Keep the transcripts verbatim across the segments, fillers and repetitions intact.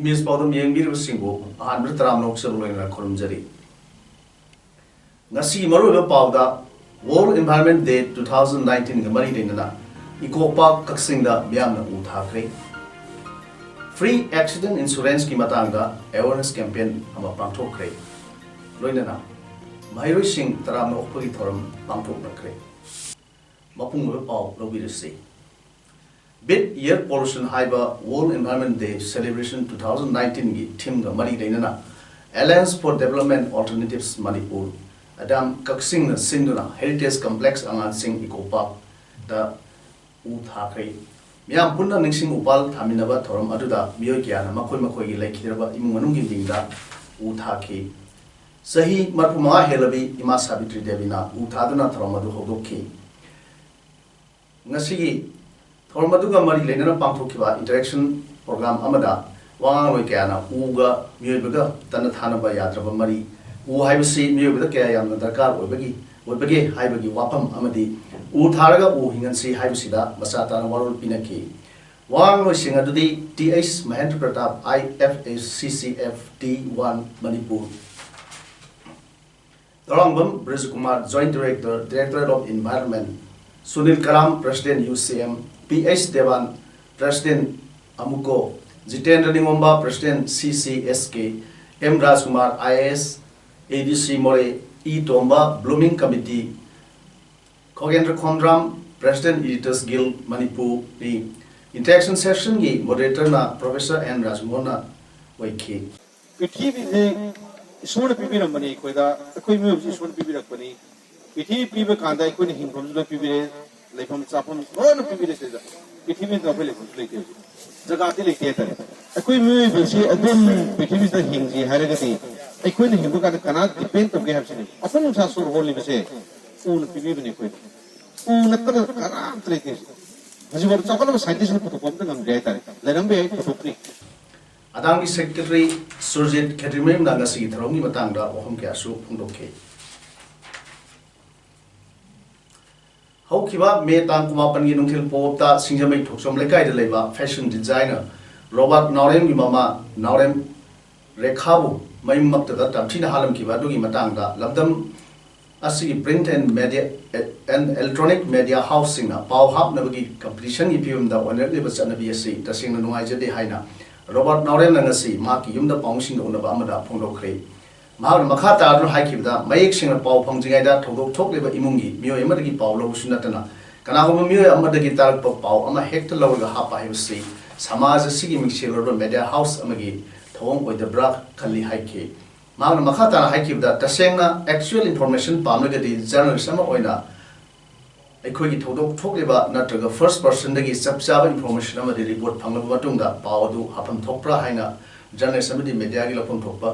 Image ꯄꯥꯎꯗꯝ ꯌꯦꯡꯕꯤꯔꯤꯕꯁꯤꯡꯕꯨ ꯑꯍꯥꯟꯕꯗ ꯇꯔꯥꯝꯅ ꯑꯣꯛꯆꯕ ꯂꯣꯏꯅꯅ ꯈꯨꯔꯨꯝꯖꯔꯤ꯫ ꯉꯁꯤꯒꯤ ꯃꯔꯨꯑꯣꯏꯕ ꯄꯥꯎꯗ, World Environment Day two thousand nineteen ꯒ ꯃꯔꯤ ꯂꯩꯅꯅ ꯏꯀꯣ ꯄꯥꯔꯛ ꯀꯛꯆꯤꯡꯗ ꯃꯤꯌꯥꯝꯅ ꯎ ꯊꯥꯈ꯭ꯔꯦ꯫ Free accident insurance ꯀꯤ ꯃꯇꯥꯡꯗ awareness campaign ꯑꯃ ꯄꯥꯡꯊꯣꯛꯈ꯭ꯔꯦ꯫ ꯂꯣꯏꯅꯅ ꯃꯍꯩꯔꯣꯏꯁꯤꯡ ꯇꯔꯥꯝꯅ ꯑꯣꯛꯄꯒꯤ ꯊꯧꯔꯝ ꯄꯥꯡꯊꯣꯛꯅꯈ꯭ꯔꯦ꯫ ꯃꯄꯨꯡ ꯑꯣꯏꯕ ꯄꯥꯎ ꯂꯧꯕꯤꯔꯁꯤ꯫ Beat Air Pollution ꯍꯥꯏꯕ World Environment Day Celebration two thousand nineteen ꯒꯤ theme ꯒ ꯃꯔꯤ ꯂꯩꯅꯅ Alliance for Development Alternatives Manipur, ꯑꯗꯥꯝ ꯀꯛꯆꯤꯡꯅ ꯁꯤꯟꯗꯨꯅ Heritage Complex ꯑꯉꯥꯟꯁꯤꯡ ꯏꯀꯣ ꯄꯥꯔꯛꯇ ꯎ ꯊꯥꯈ꯭ꯔꯦ꯫ ꯃꯤꯌꯥꯝ ꯄꯨꯟꯅ ꯅꯤꯡꯁꯤꯡ ꯎꯄꯥꯜ ꯊꯥꯃꯤꯟꯅꯕ ꯊꯧꯔꯝ ꯑꯗꯨꯗ ꯃꯤꯑꯣꯏ ꯀꯌꯥꯅ ꯃꯈꯣꯏ ꯃꯈꯣꯏꯒꯤ ꯂꯩꯈꯤꯗ꯭ꯔꯕ ꯏꯃꯨꯡ ꯃꯅꯨꯡꯒꯤ ꯃꯤꯡꯗ ꯎ ꯊꯥꯈꯤ꯫ ꯆꯍꯤ ꯃꯔꯤꯐꯨ ꯃꯉꯥ ꯍꯦꯜꯂꯕꯤ ꯏꯃꯥ ꯁꯥꯕꯤꯇ꯭ꯔꯤ ꯗꯦꯕꯤꯅ ꯎ ꯊꯥꯗꯨꯅ ꯊꯧꯔꯝ ꯑꯗꯨ ꯍꯧꯗꯣꯛꯈꯤ꯫ ꯉꯁꯤꯒꯤ ꯊꯧꯔꯝ ꯑꯗꯨꯒ ꯃꯔꯤ ꯂꯩꯅꯅ ꯄꯥꯡꯊꯣꯛꯈꯤꯕ interaction program ꯑꯃꯗ ꯋꯥꯉꯥꯡꯂꯣꯏ ꯀꯌꯥꯅ ꯎꯒ ꯃꯤꯑꯣꯏꯕꯒ ꯇꯠꯅ ꯊꯥꯅꯕ ꯌꯥꯗ꯭ꯔꯕ ꯃꯔꯤ, ꯎ ꯍꯥꯏꯕꯁꯤ ꯃꯤꯑꯣꯏꯕꯗ ꯀꯌꯥ ꯌꯥꯝꯅ ꯗꯔꯀꯥꯔ ꯑꯣꯏꯕꯒꯤ, ꯑꯣꯏꯕꯒꯦ ꯍꯥꯏꯕꯒꯤ ꯋꯥꯐꯝ ꯑꯃꯗꯤ ꯎ ꯊꯥꯔꯒ ꯎ ꯍꯤꯡꯍꯟꯁꯤ ꯍꯥꯏꯕꯁꯤꯗ ꯃꯆꯥ ꯇꯥꯅ ꯋꯥꯔꯣꯜ ꯄꯤꯅꯈꯤ꯫ ꯋꯥꯉꯥꯡꯂꯣꯏꯁꯤꯡ ꯑꯗꯨꯗꯤ T H Mahendra Pratap, I F A C C F T one Manipur, Tarangbam Brajakumar, Joint Director, Directorate of Environment, Sunil Karam, President, U C M, P H Deban, President, ꯑꯃꯨꯀꯣ, Jitendra Ningomba, President, C C S K, M Rajkumar, I A S, ꯑꯦ ꯗꯤ ꯁꯤ ꯃꯣꯔꯦ, E ꯇꯣꯝꯕ, Blooming Committee, ꯈꯣꯒꯦꯟꯗ꯭ꯔ Khomdram, President, Editors Guild ꯃꯅꯤꯄꯨꯔꯅꯤ꯫ Interaction session ꯒꯤ moderator ꯅ Professor and ꯔꯥꯖꯃꯣꯍꯟꯅ ꯑꯣꯏꯈꯤ꯫ ꯄ꯭ꯔꯤꯊꯤꯕꯤꯁꯦ ꯏꯁꯣꯔꯅ ꯄꯤꯕꯤꯔꯝꯕꯅꯤ ꯑꯩꯈꯣꯏꯗ, ꯑꯩꯈꯣꯏ ꯃꯤꯑꯣꯏꯕꯁꯤ ꯏꯁꯣꯔꯅ ꯄꯤꯕꯤꯔꯛꯄꯅꯤ꯫ ꯄ꯭ꯔꯤꯊꯤꯕꯤ ꯄꯤꯕ ꯀꯥꯟꯗ ꯑꯩꯈꯣꯏꯅ ꯍꯤꯡꯐꯝꯁꯨ ꯂꯣꯏ ꯄꯤꯕꯤꯔꯦ, ꯂꯩꯐꯝ ꯆꯥꯐꯝ ꯂꯣꯏꯅ ꯄꯤꯕꯤꯔꯦ ꯁꯤꯗ꯫ ꯄ꯭ꯔꯤꯊꯤꯕꯤꯗ ꯑꯩꯈꯣꯏ ꯂꯩꯐꯝꯁꯨ ꯂꯩꯇꯦ ꯍꯧꯖꯤꯛ꯫ ꯖꯒꯥꯗꯤ ꯂꯩꯇꯦ ꯍꯥꯏꯇꯥꯔꯦ꯫ ꯑꯩꯈꯣꯏ ꯃꯤꯑꯣꯏꯕꯁꯤ ꯑꯗꯨꯝ ꯄ꯭ꯔꯤꯊꯤꯕꯤꯁꯤꯗ ꯍꯤꯡꯁꯤ ꯍꯥꯏꯔꯒꯗꯤ, ꯑꯩꯈꯣꯏꯅ ꯍꯤꯡꯕ ꯀꯥꯟꯗ ꯀꯅꯥ ꯗꯤꯄꯦꯟ ꯇꯧꯒꯦ ꯍꯥꯏꯕꯁꯤꯅꯤ꯫ ꯑꯩꯈꯣꯏ ꯅꯨꯡꯁꯥ ꯁꯣꯔ ꯍꯣꯜꯂꯤꯕꯁꯦ ꯎꯅ ꯄꯤꯕꯤꯕꯅꯤ ꯑꯩꯈꯣꯏꯗ꯫ ꯎ ꯅꯠꯇꯅ ꯀꯅꯥꯝꯇ ꯂꯩꯇꯦ꯫ ꯍꯧꯖꯤꯛꯐꯥꯎ ꯆꯥꯎꯈꯠꯂꯕ ꯁꯥꯏꯟꯇꯤꯁꯅ ꯄꯨꯊꯣꯛꯄ ꯑꯝꯇ ꯉꯝꯗ꯭ꯔꯤ ꯍꯥꯏꯇꯥꯔꯦ꯫ ꯂꯩꯔꯝꯕ ꯌꯥꯏ, ꯄꯨꯊꯣꯛꯇ꯭ꯔꯤ꯫ ꯑꯗꯥꯝꯒꯤ ꯁꯦꯀ꯭ꯔꯦꯇꯔꯤ ꯁꯨꯔꯖꯤꯠ ꯈꯦꯇ꯭ꯔꯤꯃꯌꯨꯝꯅ ꯉꯁꯤꯒꯤ ꯊꯧꯔꯝꯒꯤ ꯃꯇꯥꯡꯗ ꯋꯥꯐꯝ ꯀꯌꯥꯁꯨ ꯐꯣꯡꯗꯣꯛꯈꯤ꯫ ꯍꯧꯈꯤꯕ ꯃꯦ ꯇꯥꯡ ꯀꯨꯟꯃꯥꯄꯟꯒꯤ ꯅꯨꯡꯊꯤꯜ ꯄꯣꯞꯇ ꯁꯤꯡꯖꯃꯩ ꯊꯣꯛꯆꯣꯝ ꯂꯩꯀꯥꯏꯗ ꯂꯩꯕ ꯐꯦꯁꯟ ꯗꯤꯖꯥꯏꯅꯔ ꯔꯣꯕꯥꯔꯠ ꯅꯥꯎꯔꯦꯝꯒꯤ ꯃꯃꯥ ꯅꯥꯎꯔꯦꯝ ꯔꯦꯈꯥꯕꯨ ꯃꯌꯨꯝꯃꯛꯇꯗ ꯇꯝꯊꯤꯅ ꯍꯥꯠꯂꯝꯈꯤꯕ ꯑꯗꯨꯒꯤ ꯃꯇꯥꯡꯗ ꯂꯝꯗꯝ ꯑꯁꯤꯒꯤ print and media and electronic media houseꯁꯤꯡꯅ ꯄꯥꯎ ꯍꯥꯞꯅꯕꯒꯤ competitionꯒꯤ ꯐꯤꯕꯝꯗ ꯑꯣꯏꯅꯔꯛꯂꯤꯕ ꯆꯠꯅꯕꯤ ꯑꯁꯤ ꯇꯁꯦꯡꯅ ꯅꯨꯡꯉꯥꯏꯖꯗꯦ ꯍꯥꯏꯅ ꯔꯣꯕꯥꯔꯠ ꯅꯥꯎꯔꯦꯝꯅ ꯉꯁꯤ ꯃꯍꯥꯛꯀꯤ ꯌꯨꯝꯗ ꯄꯥꯎꯃꯤꯁꯤꯡꯒ ꯎꯅꯕ ꯑꯃꯗ ꯐꯣꯡꯗꯣꯛꯈ꯭ꯔꯦ꯫ ꯃꯍꯥꯛꯅ ꯃꯈꯥ ꯇꯥꯗꯨꯅ ꯍꯥꯏꯈꯤꯕꯗ, ꯃꯌꯦꯛ ꯁꯦꯡꯅ ꯄꯥꯎ ꯐꯪꯗ꯭ꯔꯤꯉꯩꯗ ꯊꯧꯗꯣꯛ ꯊꯣꯛꯂꯤꯕ ꯏꯃꯨꯡꯒꯤ ꯃꯤꯑꯣꯏ ꯑꯃꯗꯒꯤ ꯄꯥꯎ ꯂꯧꯕꯁꯨ ꯅꯠꯇꯅ ꯀꯅꯥꯒꯨꯝꯕ ꯃꯤꯑꯣꯏ ꯑꯃꯗꯒꯤ ꯇꯥꯔꯛꯄ ꯄꯥꯎ ꯑꯃ ꯍꯦꯛꯇ ꯂꯧꯔꯒ ꯍꯥꯞꯄ ꯍꯥꯏꯕꯁꯤ ꯁꯃꯥꯖ ꯑꯁꯤꯒꯤ ꯃꯤꯡꯁꯦꯜ ꯑꯣꯏꯔꯕ media house ꯑꯃꯒꯤ ꯊꯧꯑꯣꯡ ꯑꯣꯏꯗꯕ꯭ꯔꯥ ꯈꯜꯂꯤ ꯍꯥꯏꯈꯤ꯫ ꯃꯍꯥꯛꯅ ꯃꯈꯥ ꯇꯥꯅ ꯍꯥꯏꯈꯤꯕꯗ, ꯇꯁꯦꯡꯅ actual information ꯄꯥꯝꯂꯒꯗꯤ journalist ꯑꯃ ꯑꯣꯏꯅ ꯑꯩꯈꯣꯏꯒꯤ ꯊꯧꯗꯣꯛ ꯊꯣꯛꯂꯤꯕ ꯅꯠꯇ꯭ꯔꯒ first personꯗꯒꯤ ꯆꯞ ꯆꯥꯕ information ꯑꯃꯗꯤ report ꯐꯪꯂꯕ ꯃꯇꯨꯡꯗ ꯄꯥꯎ ꯑꯗꯨ ꯍꯥꯞꯐꯝ ꯊꯣꯛꯄ꯭ꯔꯥ ꯍꯥꯏꯅ journalist ꯑꯃꯗꯤ mediaꯒꯤ ꯂꯧꯐꯝ ꯊꯣꯛꯄ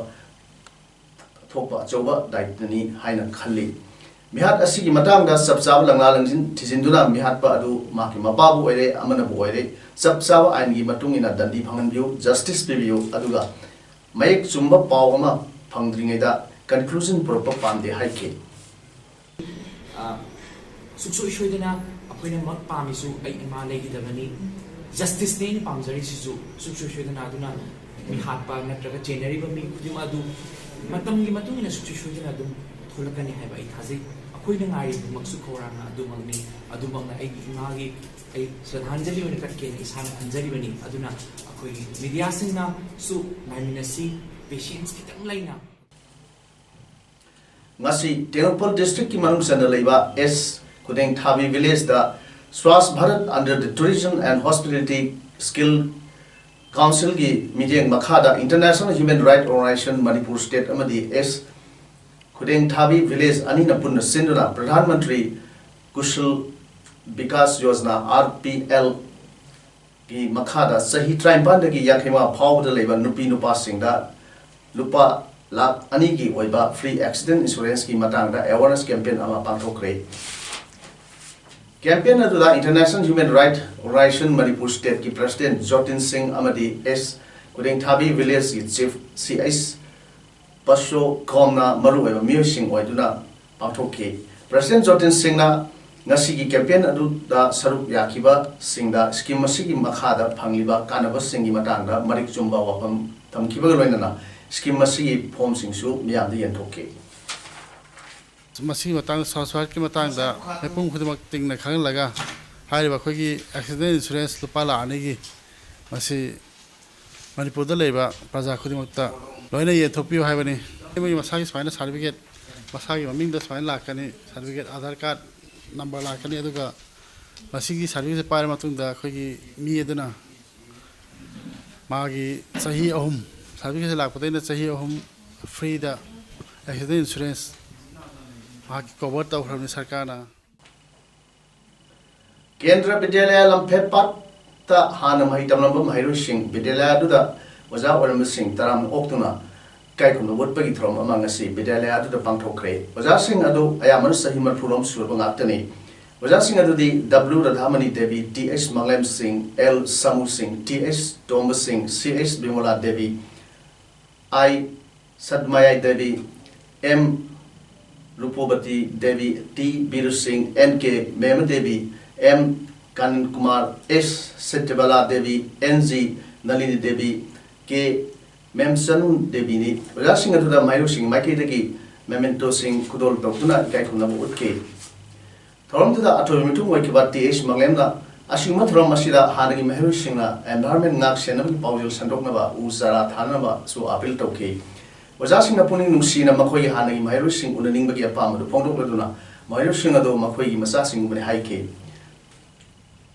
ꯊꯣꯛꯄ ꯑꯆꯧꯕ ꯗꯥꯏꯇꯅꯤ ꯍꯥꯏꯅ ꯈꯜꯂꯤ꯫ ꯃꯤꯍꯥꯠ ꯑꯁꯤꯒꯤ ꯃꯇꯥꯡꯗ ꯆꯞ ꯆꯥꯕ ꯂꯪꯂꯥ ꯂꯪꯖꯤꯟ ꯊꯤꯖꯤꯟꯗꯨꯅ ꯃꯤꯍꯥꯠꯄ ꯑꯗꯨ ꯃꯍꯥꯛꯀꯤ ꯃꯄꯥꯕꯨ ꯑꯣꯏꯔꯦ, ꯑꯃꯅꯕꯨ ꯑꯣꯏꯔꯦ, ꯆꯞ ꯆꯥꯕ ꯑꯥꯏꯟꯒꯤ ꯃꯇꯨꯡ ꯏꯟꯅ ꯗꯟꯗꯤ ꯐꯪꯍꯟꯕꯤꯌꯨ, justice ꯄꯤꯕꯤꯌꯨ, ꯑꯗꯨꯒ ꯃꯌꯦꯛ ꯆꯨꯝꯕ ꯄꯥꯎ ꯑꯃ ꯐꯪꯗ꯭ꯔꯤꯉꯩꯗ conclusion ꯄꯨꯔꯛꯄ ꯄꯥꯝꯗꯦ ꯍꯥꯏꯈꯤ꯫ ꯑ, ꯁꯨꯡꯁꯣꯏ ꯁꯣꯏꯗꯅ ꯑꯩꯈꯣꯏꯅꯃꯛ ꯄꯥꯝꯃꯤꯁꯨ ꯑꯩ ꯏꯃꯥ ꯂꯩꯈꯤꯗꯕꯅꯤ꯫ Justiceꯅꯤ ꯑꯩꯅ ꯄꯥꯝꯖꯔꯤꯁꯤꯁꯨ ꯁꯨꯡꯁꯣꯏ ꯁꯣꯏꯗꯅ꯫ ꯑꯗꯨꯅ ꯃꯤꯍꯥꯠꯄ ꯅꯠꯇ꯭ꯔꯒ ꯆꯦꯟꯅꯔꯤꯕ ꯃꯤ ꯈꯨꯗꯤꯡꯃꯛ ꯑꯗꯨ ꯃꯇꯝꯒꯤ ꯃꯇꯨꯡ ꯏꯟꯅ ꯁꯨꯡꯁꯣꯏ ꯁꯣꯏꯗꯅ ꯑꯗꯨꯝ ꯊꯣꯛꯂꯛꯀꯅꯤ ꯍꯥꯏꯕ ꯑꯩ ꯊꯥꯖꯩ꯫ ꯑꯩꯈꯣꯏꯅ ꯉꯥꯏꯔꯤꯕꯃꯛꯁꯨ ꯈꯧꯔꯥꯡꯅ ꯑꯗꯨꯃꯛꯅꯤ꯫ ꯑꯗꯨꯃꯛꯅ ꯑꯩꯒꯤ ꯏꯃꯥꯒꯤ ꯑꯩ ꯁ꯭ꯔꯗꯥꯟꯖꯂꯤ ꯑꯣꯏꯅ ꯀꯠꯀꯦꯅ ꯏꯁꯥꯅ ꯈꯟꯖꯔꯤꯕꯅꯤ꯫ ꯑꯗꯨꯅ ꯑꯩꯈꯣꯏꯒꯤ mediaꯁꯤꯡꯅꯁꯨ ꯉꯥꯏꯃꯤꯟꯅꯁꯤ, patience ꯈꯤꯇꯪ ꯂꯩꯅ꯫ ꯉꯁꯤ ꯇꯦꯡꯅꯧꯄꯜ districtꯀꯤ ꯃꯅꯨꯡ ꯆꯟꯅ ꯂꯩꯕ ꯑꯦꯁ ꯈꯨꯗꯦꯡꯊꯥꯕꯤ villageꯗ Swachh Bharat under the Tourism and Hospitality Skill Councilꯒꯤ ꯃꯤꯠꯌꯦꯡ ꯃꯈꯥꯗ International Human Rights Organization Manipur State ꯑꯃꯗꯤ ꯑꯦꯁ ꯈꯨꯗꯦꯡꯊꯥꯕꯤ village ꯑꯅꯤꯅ ꯄꯨꯟꯅ ꯁꯤꯟꯗꯨꯅ Pradhan Mantri ꯀꯨꯁꯜ Vikas Yojana, R P L, ꯒꯤ ꯃꯈꯥꯗ ꯆꯍꯤ ꯇꯔꯥꯅꯤꯄꯥꯟꯗꯒꯤ ꯌꯥꯡꯈꯩ ꯃꯉꯥ ꯐꯥꯎꯕꯗ ꯂꯩꯕ ꯅꯨꯄꯤ ꯅꯨꯄꯥꯁꯤꯡꯗ ꯂꯨꯄꯥ ꯂꯥꯈ ꯑꯅꯤꯒꯤ ꯑꯣꯏꯕ free accident insurance ꯀꯤ ꯃꯇꯥꯡꯗ awareness campaign ꯑꯃ ꯄꯥꯡꯊꯣꯛꯈ꯭ꯔꯦ꯫ Campaign ꯑꯗꯨꯗ International Human Rights Organization Manipur State ꯀꯤ President ꯖꯣꯇꯤꯟ ꯁꯤꯡ ꯑꯃꯗꯤ ꯑꯦꯁ ꯀꯨꯗꯦꯡꯊꯥꯕꯤ Village ꯀꯤ Chief ꯁꯤ ꯑꯩꯆ ꯄꯁꯣ ꯀꯣꯝꯅ ꯃꯔꯨꯑꯣꯏꯕ ꯃꯤꯑꯣꯏꯁꯤꯡ ꯑꯣꯏꯗꯨꯅ ꯄꯥꯡꯊꯣꯛꯈꯤ꯫ President ꯖꯣꯇꯤꯟ ꯁꯤꯡꯅ ꯉꯁꯤꯒꯤ campaign ꯑꯗꯨꯗ ꯁꯔꯨꯛ ꯌꯥꯈꯤꯕꯁꯤꯡꯗ scheme ꯑꯁꯤꯒꯤ ꯃꯈꯥꯗ ꯐꯪꯂꯤꯕ ꯀꯥꯟꯅꯕꯁꯤꯡꯒꯤ ꯃꯇꯥꯡꯗ ꯃꯔꯤꯛ ꯆꯨꯝꯕ ꯋꯥꯐꯝ ꯊꯝꯈꯤꯕꯒ ꯂꯣꯏꯅꯅ scheme ꯑꯁꯤꯒꯤ form ꯁꯤꯡꯁꯨ ꯃꯤꯌꯥꯝꯗ ꯌꯦꯟꯊꯣꯛꯈꯤ꯫ ꯃꯁꯤꯒꯤ ꯃꯇꯥꯡꯗ, Swachh Bharatꯀꯤ ꯃꯇꯥꯡꯗ ꯃꯤꯄꯨꯝ ꯈꯨꯗꯤꯡꯃꯛ ꯇꯤꯡꯅ ꯈꯪꯍꯜꯂꯒ, ꯍꯥꯏꯔꯤꯕ ꯑꯩꯈꯣꯏꯒꯤ accident insurance ꯂꯨꯄꯥ ꯂꯥꯈ ꯑꯅꯤꯒꯤ, ꯃꯁꯤ ꯃꯅꯤꯄꯨꯔꯗ ꯂꯩꯕ ꯄ꯭ꯔꯖꯥ ꯈꯨꯗꯤꯡꯃꯛꯇ ꯂꯣꯏꯅ ꯌꯦꯟꯊꯣꯛꯄꯤꯌꯨ ꯍꯥꯏꯕꯅꯤ꯫ ꯃꯣꯏꯒꯤ ꯃꯁꯥꯒꯤ ꯁꯨꯃꯥꯏꯅ certificate, ꯃꯁꯥꯒꯤ ꯃꯃꯤꯡꯗ ꯁꯨꯃꯥꯏꯅ ꯂꯥꯛꯀꯅꯤ, certificate, Aadhaar card number ꯂꯥꯛꯀꯅꯤ, ꯑꯗꯨꯒ ꯃꯁꯤꯒꯤ certificate ꯄꯥꯏꯔ ꯃꯇꯨꯡꯗ ꯑꯩꯈꯣꯏꯒꯤ ꯃꯤ ꯑꯗꯨꯅ ꯃꯥꯒꯤ ꯆꯍꯤ ꯑꯍꯨꯝ, certificate ꯂꯥꯛꯄꯗꯩꯅ ꯆꯍꯤ ꯑꯍꯨꯝ freeꯗ accident insurance ꯃꯍꯥꯛꯀꯤ cover ꯇꯧꯈ꯭ꯔꯕꯅꯤ ꯁꯔꯀꯥꯔꯅ꯫ ꯀꯦꯟꯗ꯭ꯔ ꯕꯤꯗ꯭ꯌꯥꯂꯌꯥ ꯂꯝꯐꯦꯜꯄꯥꯠꯇ ꯍꯥꯟꯅ ꯃꯍꯩ ꯇꯝꯂꯝꯕ ꯃꯍꯩꯔꯣꯏꯁꯤꯡ ꯕꯤꯗ꯭ꯌꯥꯂꯌꯥ ꯑꯗꯨꯗ ꯑꯣꯖꯥ ꯑꯣꯏꯔꯝꯕꯁꯤꯡ ꯇꯔꯥꯝꯅ ꯑꯣꯛꯇꯨꯅ ꯏꯀꯥꯏ ꯈꯨꯝꯅꯕ ꯎꯠꯄꯒꯤ ꯊꯧꯔꯝ ꯑꯃ ꯉꯁꯤ ꯕꯤꯗ꯭ꯌꯥꯂꯌꯥ ꯑꯗꯨꯗ ꯄꯥꯡꯊꯣꯛꯈ꯭ꯔꯦ꯫ ꯑꯣꯖꯥꯁꯤꯡ ꯑꯗꯨ ꯑꯌꯥꯝꯕꯅ ꯆꯍꯤ ꯃꯔꯤꯐꯨꯔꯣꯝ ꯁꯨꯔꯕ ꯉꯥꯛꯇꯅꯤ꯫ ꯑꯣꯖꯥꯁꯤꯡ ꯑꯗꯨꯗꯤ W Radhamani Devi, T H Manglem Singh, L Samu Singh, T H Tomba Singh, C H Bimola Devi, I Satmayai Devi, M Rupobati Devi, T Biru Singh, N K Mema Devi, M Kanan Kumar, S Satyabala Devi, N G Nalini Devi, K Memchanu ꯗꯦꯕꯤꯅꯤ꯫ ꯑꯣꯖꯥꯁꯤꯡ ꯑꯗꯨꯗ ꯃꯍꯩꯔꯣꯏꯁꯤꯡꯒꯤ ꯃꯥꯏꯀꯩꯗꯒꯤ mementoꯁꯤꯡ ꯈꯨꯗꯣꯜ ꯇꯧꯗꯨꯅ ꯏꯀꯥꯏ ꯈꯨꯝꯅꯕ ꯎꯠꯈꯤ꯫ ꯊꯧꯔꯝꯗꯨꯗ ꯑꯊꯣꯏꯕ ꯃꯤꯊꯨꯡ ꯑꯣꯏꯈꯤꯕ ꯇꯤ ꯑꯩꯆ ꯃꯪꯂꯦꯝꯅ ꯑꯁꯤꯒꯨꯝꯕ ꯊꯧꯔꯝ ꯑꯁꯤꯗ ꯍꯥꯟꯅꯒꯤ ꯃꯍꯩꯔꯣꯏꯁꯤꯡꯅ environment ꯉꯥꯛ ꯁꯦꯟꯅꯕꯒꯤ ꯄꯥꯎꯖꯦꯜ ꯁꯟꯗꯣꯛꯅꯕ ꯎ ꯆꯥꯔꯥ ꯊꯥꯅꯅꯕꯁꯨ appeal ꯇꯧꯈꯤ꯫ ꯑꯣꯖꯥꯁꯤꯡꯅ ꯄꯨꯛꯅꯤꯡ ꯅꯨꯡꯁꯤꯅ ꯃꯈꯣꯏꯒꯤ ꯍꯥꯟꯅꯒꯤ ꯃꯍꯩꯔꯣꯏꯁꯤꯡ ꯎꯅꯅꯤꯡꯕꯒꯤ ꯑꯄꯥꯝꯕꯗꯨ ꯐꯣꯡꯗꯣꯛꯂꯗꯨꯅ ꯃꯍꯩꯔꯣꯏꯁꯤꯡ ꯑꯗꯨ ꯃꯈꯣꯏꯒꯤ ꯃꯆꯥꯁꯤꯡꯒꯨꯝꯕꯅꯤ ꯍꯥꯏꯈꯤ꯫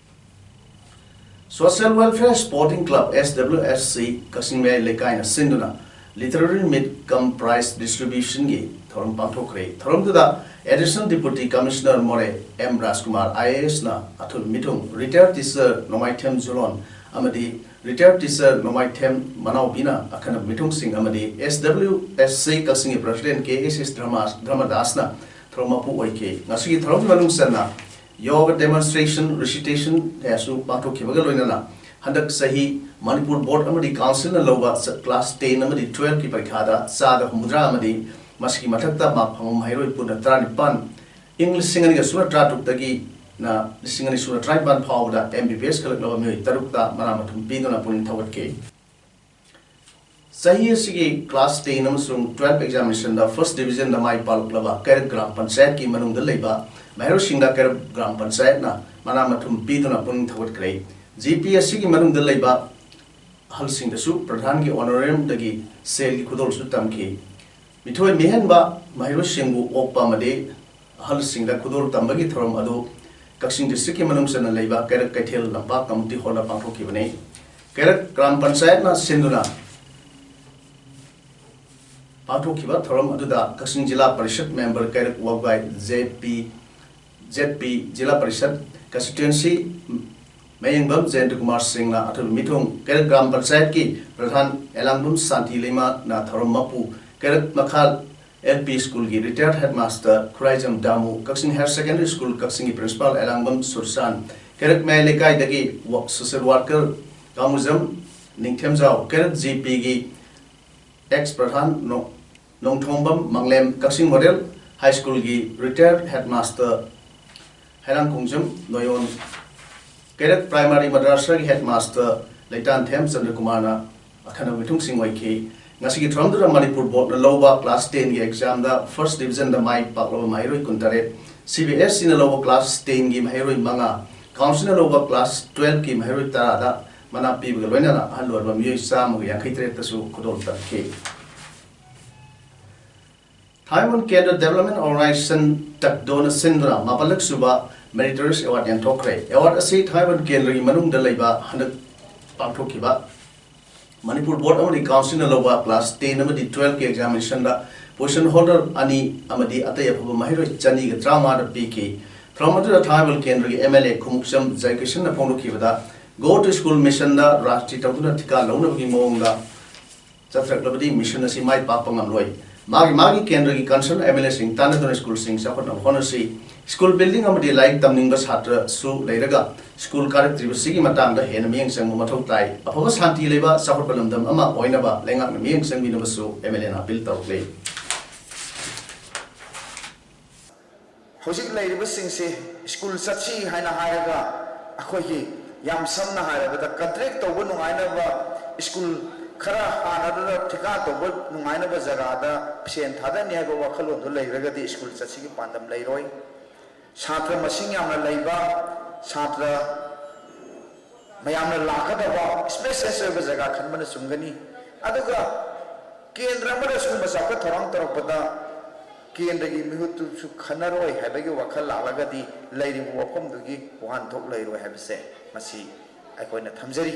Social Welfare Sporting Club, S W S C, ꯀꯛꯆꯤꯡ ꯃꯌꯥꯏ ꯂꯩꯀꯥꯏꯅ ꯁꯤꯟꯗꯨꯅ Literary Meet cum Prize Distribution ꯒꯤ ꯊꯧꯔꯝ ꯄꯥꯡꯊꯣꯛꯈ꯭ꯔꯦ꯫ ꯊꯧꯔꯝꯗꯨꯗ Additional Deputy Commissioner ꯃꯣꯔꯦ ꯑꯦꯝ ꯔꯥꯖꯀꯨꯃꯥꯔ ꯑꯥꯏ ꯑꯦ ꯑꯦꯁꯅ ꯑꯊꯣꯏꯕ ꯃꯤꯊꯨꯡ, Retired Teacher ꯅꯣꯡꯃꯥꯏꯊꯦꯝ ꯖꯨꯂꯣꯟ ꯑꯃꯗꯤ Retired Teacher ꯅꯣꯡꯃꯥꯏꯊꯦꯝ ꯃꯅꯥꯎꯕꯤꯅ ꯑꯈꯟꯅꯕ ꯃꯤꯊꯨꯡꯁꯤꯡ ꯑꯃꯗꯤ S W S C ꯀꯛꯆꯤꯡꯒꯤ President ꯀꯦ ꯑꯦꯁ ꯑꯦꯁ ꯙꯔꯃ-, ꯙꯔꯃꯗꯥꯁꯅ ꯊꯧꯔꯝ ꯃꯄꯨ ꯑꯣꯏꯈꯤ꯫ ꯉꯁꯤꯒꯤ ꯊꯧꯔꯝ ꯃꯅꯨꯡ ꯆꯟꯅ Yoga Demonstration, Recitation ꯀꯌꯥꯁꯨ ꯄꯥꯡꯊꯣꯛꯈꯤꯕꯒ ꯂꯣꯏꯅꯅ ꯍꯟꯗꯛ ꯆꯍꯤ ꯃꯅꯤꯄꯨꯔ Board ꯑꯃꯗꯤ Councilꯅ ꯂꯧꯕ ꯁ-, Class ten ꯑꯃꯗꯤ twelveꯀꯤ ꯄꯔꯤꯈꯥꯗ ꯆꯥꯗ ꯍꯨꯝꯐꯨꯇꯔꯥ ꯑꯃꯗꯤ ꯃꯁꯤꯒꯤ ꯃꯊꯛꯇ ꯃꯥꯔꯛ ꯐꯪꯕ ꯃꯍꯩꯔꯣꯏ ꯄꯨꯟꯅ ꯇꯔꯥꯅꯤꯄꯥꯟ, ꯏꯪ ꯂꯤꯁꯤꯡ ꯑꯅꯤꯒ ꯁꯨꯞꯅ ꯇꯔꯥꯇꯔꯨꯛꯇꯒꯤꯅ ꯂꯤꯁꯤꯡ ꯑꯅꯤ ꯁꯨꯞꯅ ꯇꯔꯥꯅꯤꯄꯥꯟ ꯐꯥꯎꯕꯗ M B B S ꯈꯜꯂꯛꯂꯕ ꯃꯤꯑꯣꯏ ꯇꯔꯨꯛꯇ ꯃꯅꯥ ꯃꯊꯨꯝ ꯄꯤꯗꯨꯅ ꯄꯨꯛꯅꯤꯡ ꯊꯧꯒꯠꯈꯤ꯫ ꯆꯍꯤ ꯑꯁꯤꯒꯤ Class ten ꯑꯃꯁꯨꯡ twelve Examinationꯗ First Divisionꯗ ꯃꯥꯏ ꯄꯥꯛꯂꯛꯂꯕ ꯀꯩꯔꯛ ꯒ꯭ꯔꯥꯝ ꯄꯟꯆꯥꯌꯠꯀꯤ ꯃꯅꯨꯡꯗ ꯂꯩꯕ ꯃꯍꯩꯔꯣꯏꯁꯤꯡꯗ ꯀꯩꯔꯛ ꯒ꯭ꯔꯥꯝ ꯄꯟꯆꯥꯌꯠꯅ ꯃꯅꯥ ꯃꯊꯨꯝ ꯄꯤꯗꯨꯅ ꯄꯨꯛꯅꯤꯡ ꯊꯧꯒꯠꯈ꯭ꯔꯦ꯫ G P ꯑꯁꯤꯒꯤ ꯃꯅꯨꯡꯗ ꯂꯩꯕ ꯑꯍꯜꯁꯤꯡꯗꯁꯨ ꯄ꯭ꯔꯙꯥꯟꯒꯤ Honorariumꯗꯒꯤ ꯁꯦꯜꯒꯤ ꯈꯨꯗꯣꯜꯁꯨ ꯇꯝꯈꯤ꯫ ꯃꯤꯊꯣꯏ ꯃꯤꯍꯦꯟꯕ ꯃꯍꯩꯔꯣꯏꯁꯤꯡꯕꯨ ꯑꯣꯛꯄ ꯑꯃꯗꯤ ꯑꯍꯜꯁꯤꯡꯗ ꯈꯨꯗꯣꯜ ꯇꯝꯕꯒꯤ ꯊꯧꯔꯝ ꯑꯗꯨ ꯀꯛꯆꯤꯡ Districtꯀꯤ ꯃꯅꯨꯡ ꯆꯟꯅ ꯂꯩꯕ ꯀꯩꯔꯛ ꯀꯩꯊꯦꯜ ꯂꯝꯄꯥꯛ Community Hallꯗ ꯄꯥꯡꯊꯣꯛꯈꯤꯕꯅꯤ꯫ ꯀꯩꯔꯛ ꯒ꯭ꯔꯥꯝ ꯄꯟꯆꯥꯌꯠꯅ ꯁꯤꯟꯗꯨꯅ ꯄꯥꯡꯊꯣꯛꯈꯤꯕ ꯊꯧꯔꯝ ꯑꯗꯨꯗ ꯀꯛꯆꯤꯡ ꯖꯤꯂꯥ ꯄꯔꯤꯁꯠ member ꯀꯩꯔꯛ ꯋꯥꯕꯒꯥꯏ Z P, Z P ꯖꯤꯂꯥ ꯄꯔꯤꯁꯠ constituency ꯃꯌꯦꯡꯕꯝ ꯖꯌꯦꯟꯇ ꯀꯨꯃꯥꯔ ꯁꯤꯡꯅ ꯑꯊꯣꯏꯕ ꯃꯤꯊꯨꯡ, ꯀꯩꯔꯛ ꯒ꯭ꯔꯥꯝ ꯄꯟꯆꯥꯌꯠꯀꯤ ꯄ꯭ꯔꯙꯥꯟ ꯑꯦꯂꯥꯡꯕꯝ ꯁꯥꯟꯇꯤ ꯂꯩꯃꯅ ꯊꯧꯔꯝ ꯃꯄꯨ, ꯀꯩꯔꯛ ꯃꯈꯥ L P Schoolꯒꯤ Retired Headmaster Khuraijam ꯗꯥꯃꯨ, ꯀꯛꯆꯤꯡ Higher Secondary School ꯀꯛꯆꯤꯡꯒꯤ Principal ꯑꯦꯂꯥꯡꯕꯝ ꯁꯨꯔꯁꯥꯟ, ꯀꯩꯔꯛ ꯃꯌꯥꯏ ꯂꯩꯀꯥꯏꯗꯒꯤ ꯋ-, social worker ꯀꯥꯡꯃꯨꯖꯝ ꯅꯤꯡꯊꯦꯝꯖꯥꯎ, ꯀꯩꯔꯛ G Pꯒꯤ ex ꯄ꯭ꯔꯙꯥꯟ ꯅꯣ-, ꯅꯣꯡꯊꯣꯝꯕꯝ ꯃꯪꯂꯦꯝ, ꯀꯛꯆꯤꯡ Model High Schoolꯒꯤ Retired Headmaster ꯍꯩꯔꯥꯡꯈꯣꯡꯖꯝ ꯅꯣꯌꯣꯟ, ꯀꯩꯔꯛ Primary Madrasaꯒꯤ Headmaster ꯂꯩꯇꯥꯟꯊꯦꯝ ꯆꯟꯗ꯭ꯔꯀꯨꯃꯥꯔꯅ ꯑꯈꯟꯅꯕ ꯃꯤꯊꯨꯡꯁꯤꯡ ꯑꯣꯏꯈꯤ꯫ ꯉꯁꯤꯒꯤ ꯊꯧꯔꯝꯗꯨꯗ ꯃꯅꯤꯄꯨꯔ Boardꯅ ꯂꯧꯕ Class tenꯒꯤ examꯗ First Divisionꯗ ꯃꯥꯏ ꯄꯥꯛꯂꯕ ꯃꯍꯩꯔꯣꯏ ꯀꯨꯟꯇꯔꯦꯠ, C B S Eꯅ ꯂꯧꯕ Class tenꯒꯤ ꯃꯍꯩꯔꯣꯏ ꯃꯉꯥ, Councilꯅ ꯂꯧꯕ Class twelveꯀꯤ ꯃꯍꯩꯔꯣꯏ ꯇꯔꯥꯗ ꯃꯅꯥ ꯄꯤꯕꯒ ꯂꯣꯏꯅꯅ ꯑꯍꯜ ꯑꯣꯏꯔꯕ ꯃꯤꯑꯣꯏ ꯆꯥꯝꯃꯒ ꯌꯥꯡꯈꯩ ꯇꯔꯦꯠꯇꯁꯨ ꯈꯨꯗꯣꯜ ꯇꯝꯈꯤ꯫ ꯊꯥꯡꯃꯩꯕꯟ ꯀꯦꯟꯗ꯭ꯔ Development Organization ꯇꯛꯗꯣꯅ ꯁꯤꯟꯗꯨꯅ ꯃꯥꯄꯜꯂꯛ ꯁꯨꯕ Meritorious Award ꯌꯦꯟꯊꯣꯛꯈ꯭ꯔꯦ꯫ Award ꯑꯁꯤ ꯊꯥꯡꯃꯩꯕꯟ ꯀꯦꯟꯗ꯭ꯔꯒꯤ ꯃꯅꯨꯡꯗ ꯂꯩꯕ ꯍꯟꯗꯛ ꯄꯥꯡꯊꯣꯛꯈꯤꯕ ꯃꯅꯤꯄꯨꯔ ꯕꯣꯔꯗ ꯑꯃꯗꯤ ꯀꯥꯎꯟꯁꯤꯜꯅ ꯂꯧꯕ ꯀ꯭ꯂꯥꯁ ꯇꯦꯟ ꯑꯃꯗꯤ ꯇꯨꯋꯦꯜꯐꯀꯤ ꯑꯦꯛꯖꯥꯃꯤꯅꯦꯁꯟꯗ ꯄꯣꯖꯤꯁꯟ ꯍꯣꯜꯗꯔ ꯑꯅꯤ ꯑꯃꯗꯤ ꯑꯇꯩ ꯑꯐꯕ ꯃꯍꯩꯔꯣꯏ ꯆꯅꯤꯒ ꯇꯔꯥꯃꯉꯥꯗ ꯄꯤꯈꯤ꯫ ꯊꯧꯔꯝ ꯑꯗꯨꯗ ꯊꯥꯡꯃꯩꯕꯟ ꯀꯦꯟꯗ꯭ꯔꯒꯤ ꯑꯦꯝ ꯑꯦꯜ ꯑꯦ ꯈꯣꯡꯎꯞꯆꯝ ꯖꯌꯀꯤꯁꯟꯅ ꯐꯣꯡꯗꯣꯛꯈꯤꯕꯗ, "Go to School mission ꯗ ꯔꯥꯖꯅꯤꯇꯤ ꯇꯧꯗꯨꯅ ꯊꯤꯀꯥ ꯂꯧꯅꯕꯒꯤ ꯃꯑꯣꯡꯗ ꯆꯠꯊꯔꯛꯂꯕꯗꯤ ꯃꯤꯁꯟ ꯑꯁꯤ ꯃꯥꯏ ꯄꯥꯛꯄ ꯉꯝꯂꯣꯏ꯫ ꯃꯥꯒꯤ ꯃꯥꯒꯤ ꯀꯦꯟꯗ꯭ꯔꯒꯤ ꯀꯟꯁꯔꯟ ꯑꯦꯝ ꯑꯦꯜ ꯑꯦꯁꯤꯡ ꯇꯥꯟꯅꯗꯨꯅ ꯁ꯭ꯀꯨꯜꯁꯤꯡ ꯆꯥꯎꯈꯠꯅꯕ ꯍꯣꯠꯅꯁꯤ꯫ ꯁ꯭ꯀꯨꯜ ꯕꯤꯜꯗꯤꯡ ꯑꯃꯗꯤ ꯂꯥꯏꯔꯤꯛ ꯇꯝꯅꯤꯡꯕ ꯁꯥꯇ꯭ꯔꯁꯨ ꯂꯩꯔꯒ ꯁ꯭ꯀꯨꯜ ꯀꯥꯔꯛꯇ꯭ꯔꯤꯕꯁꯤꯒꯤ ꯃꯇꯥꯡꯗ ꯍꯦꯟꯅ ꯃꯤꯠꯌꯦꯡ ꯆꯪꯕ ꯃꯊꯧ ꯇꯥꯏ꯫ ꯑꯐꯕ ꯁꯥꯟꯇꯤ ꯂꯩꯕ ꯆꯥꯎꯈꯠꯄ ꯂꯝꯗꯝ ꯑꯃ ꯑꯣꯏꯅꯕ ꯂꯩꯉꯥꯛꯅ ꯃꯤꯠꯌꯦꯡ ꯆꯪꯕꯤꯅꯕꯁꯨ ꯑꯦꯝ ꯑꯦꯜ ꯑꯦꯅ ꯑꯄꯤꯜ ꯇꯧꯔꯛꯂꯤ"꯫ ꯍꯧꯖꯤꯛ ꯂꯩꯔꯤꯕꯁꯤꯡꯁꯦ ꯁ꯭ꯀꯨꯜ ꯆꯠꯁꯤ ꯍꯥꯏꯅ ꯍꯥꯏꯔꯒ ꯑꯩꯈꯣꯏꯒꯤ ꯌꯥꯝ ꯁꯝꯅ ꯍꯥꯏꯔꯕꯗ ꯀꯟꯇ꯭ꯔꯦꯛ ꯇꯧꯕ ꯅꯨꯡꯉꯥꯏꯅꯕ, ꯁ꯭ꯀꯨꯜ ꯈꯔ ꯍꯥꯟꯅꯗꯨꯗ ꯊꯤꯀꯥ ꯇꯧꯕ ꯅꯨꯡꯉꯥꯏꯅꯕ ꯖꯒꯥꯗ ꯁꯦꯟ ꯊꯥꯗꯅꯤ ꯍꯥꯏꯕ ꯋꯥꯈꯜꯂꯣꯟꯗꯨ ꯂꯩꯔꯒꯗꯤ ꯁ꯭ꯀꯨꯜ ꯆꯠꯁꯤꯒꯤ ꯄꯥꯟꯗꯝ ꯂꯩꯔꯣꯏ꯫ ꯁꯥꯇ꯭ꯔ ꯃꯁꯤꯡ ꯌꯥꯝꯅ ꯂꯩꯕ, ꯁꯥꯇ꯭ꯔ ꯃꯌꯥꯝꯅ ꯂꯥꯛꯀꯗꯕ ꯁ꯭ꯄꯦꯁꯤꯌꯁ ꯑꯣꯏꯕ ꯖꯒꯥ ꯈꯟꯕꯅ ꯆꯨꯝꯒꯅꯤ꯫ ꯑꯗꯨꯒ ꯀꯦꯟꯗ꯭ꯔ ꯑꯃꯗ ꯁꯤꯒꯨꯝꯕ ꯆꯥꯎꯈꯠ ꯊꯧꯔꯥꯡ ꯇꯧꯔꯛꯄꯗ ꯀꯦꯟꯗ꯭ꯔꯒꯤ ꯃꯤꯍꯨꯠꯇꯨꯁꯨ ꯈꯟꯅꯔꯣꯏ ꯍꯥꯏꯕꯒꯤ ꯋꯥꯈꯜ ꯂꯥꯛꯂꯒꯗꯤ ꯂꯩꯔꯤꯕ ꯋꯥꯐꯝꯗꯨꯒꯤ ꯋꯥꯍꯟꯊꯣꯛ ꯂꯩꯔꯣꯏ ꯍꯥꯏꯕꯁꯦ ꯃꯁꯤ ꯑꯩꯈꯣꯏꯅ ꯊꯝꯖꯔꯤ꯫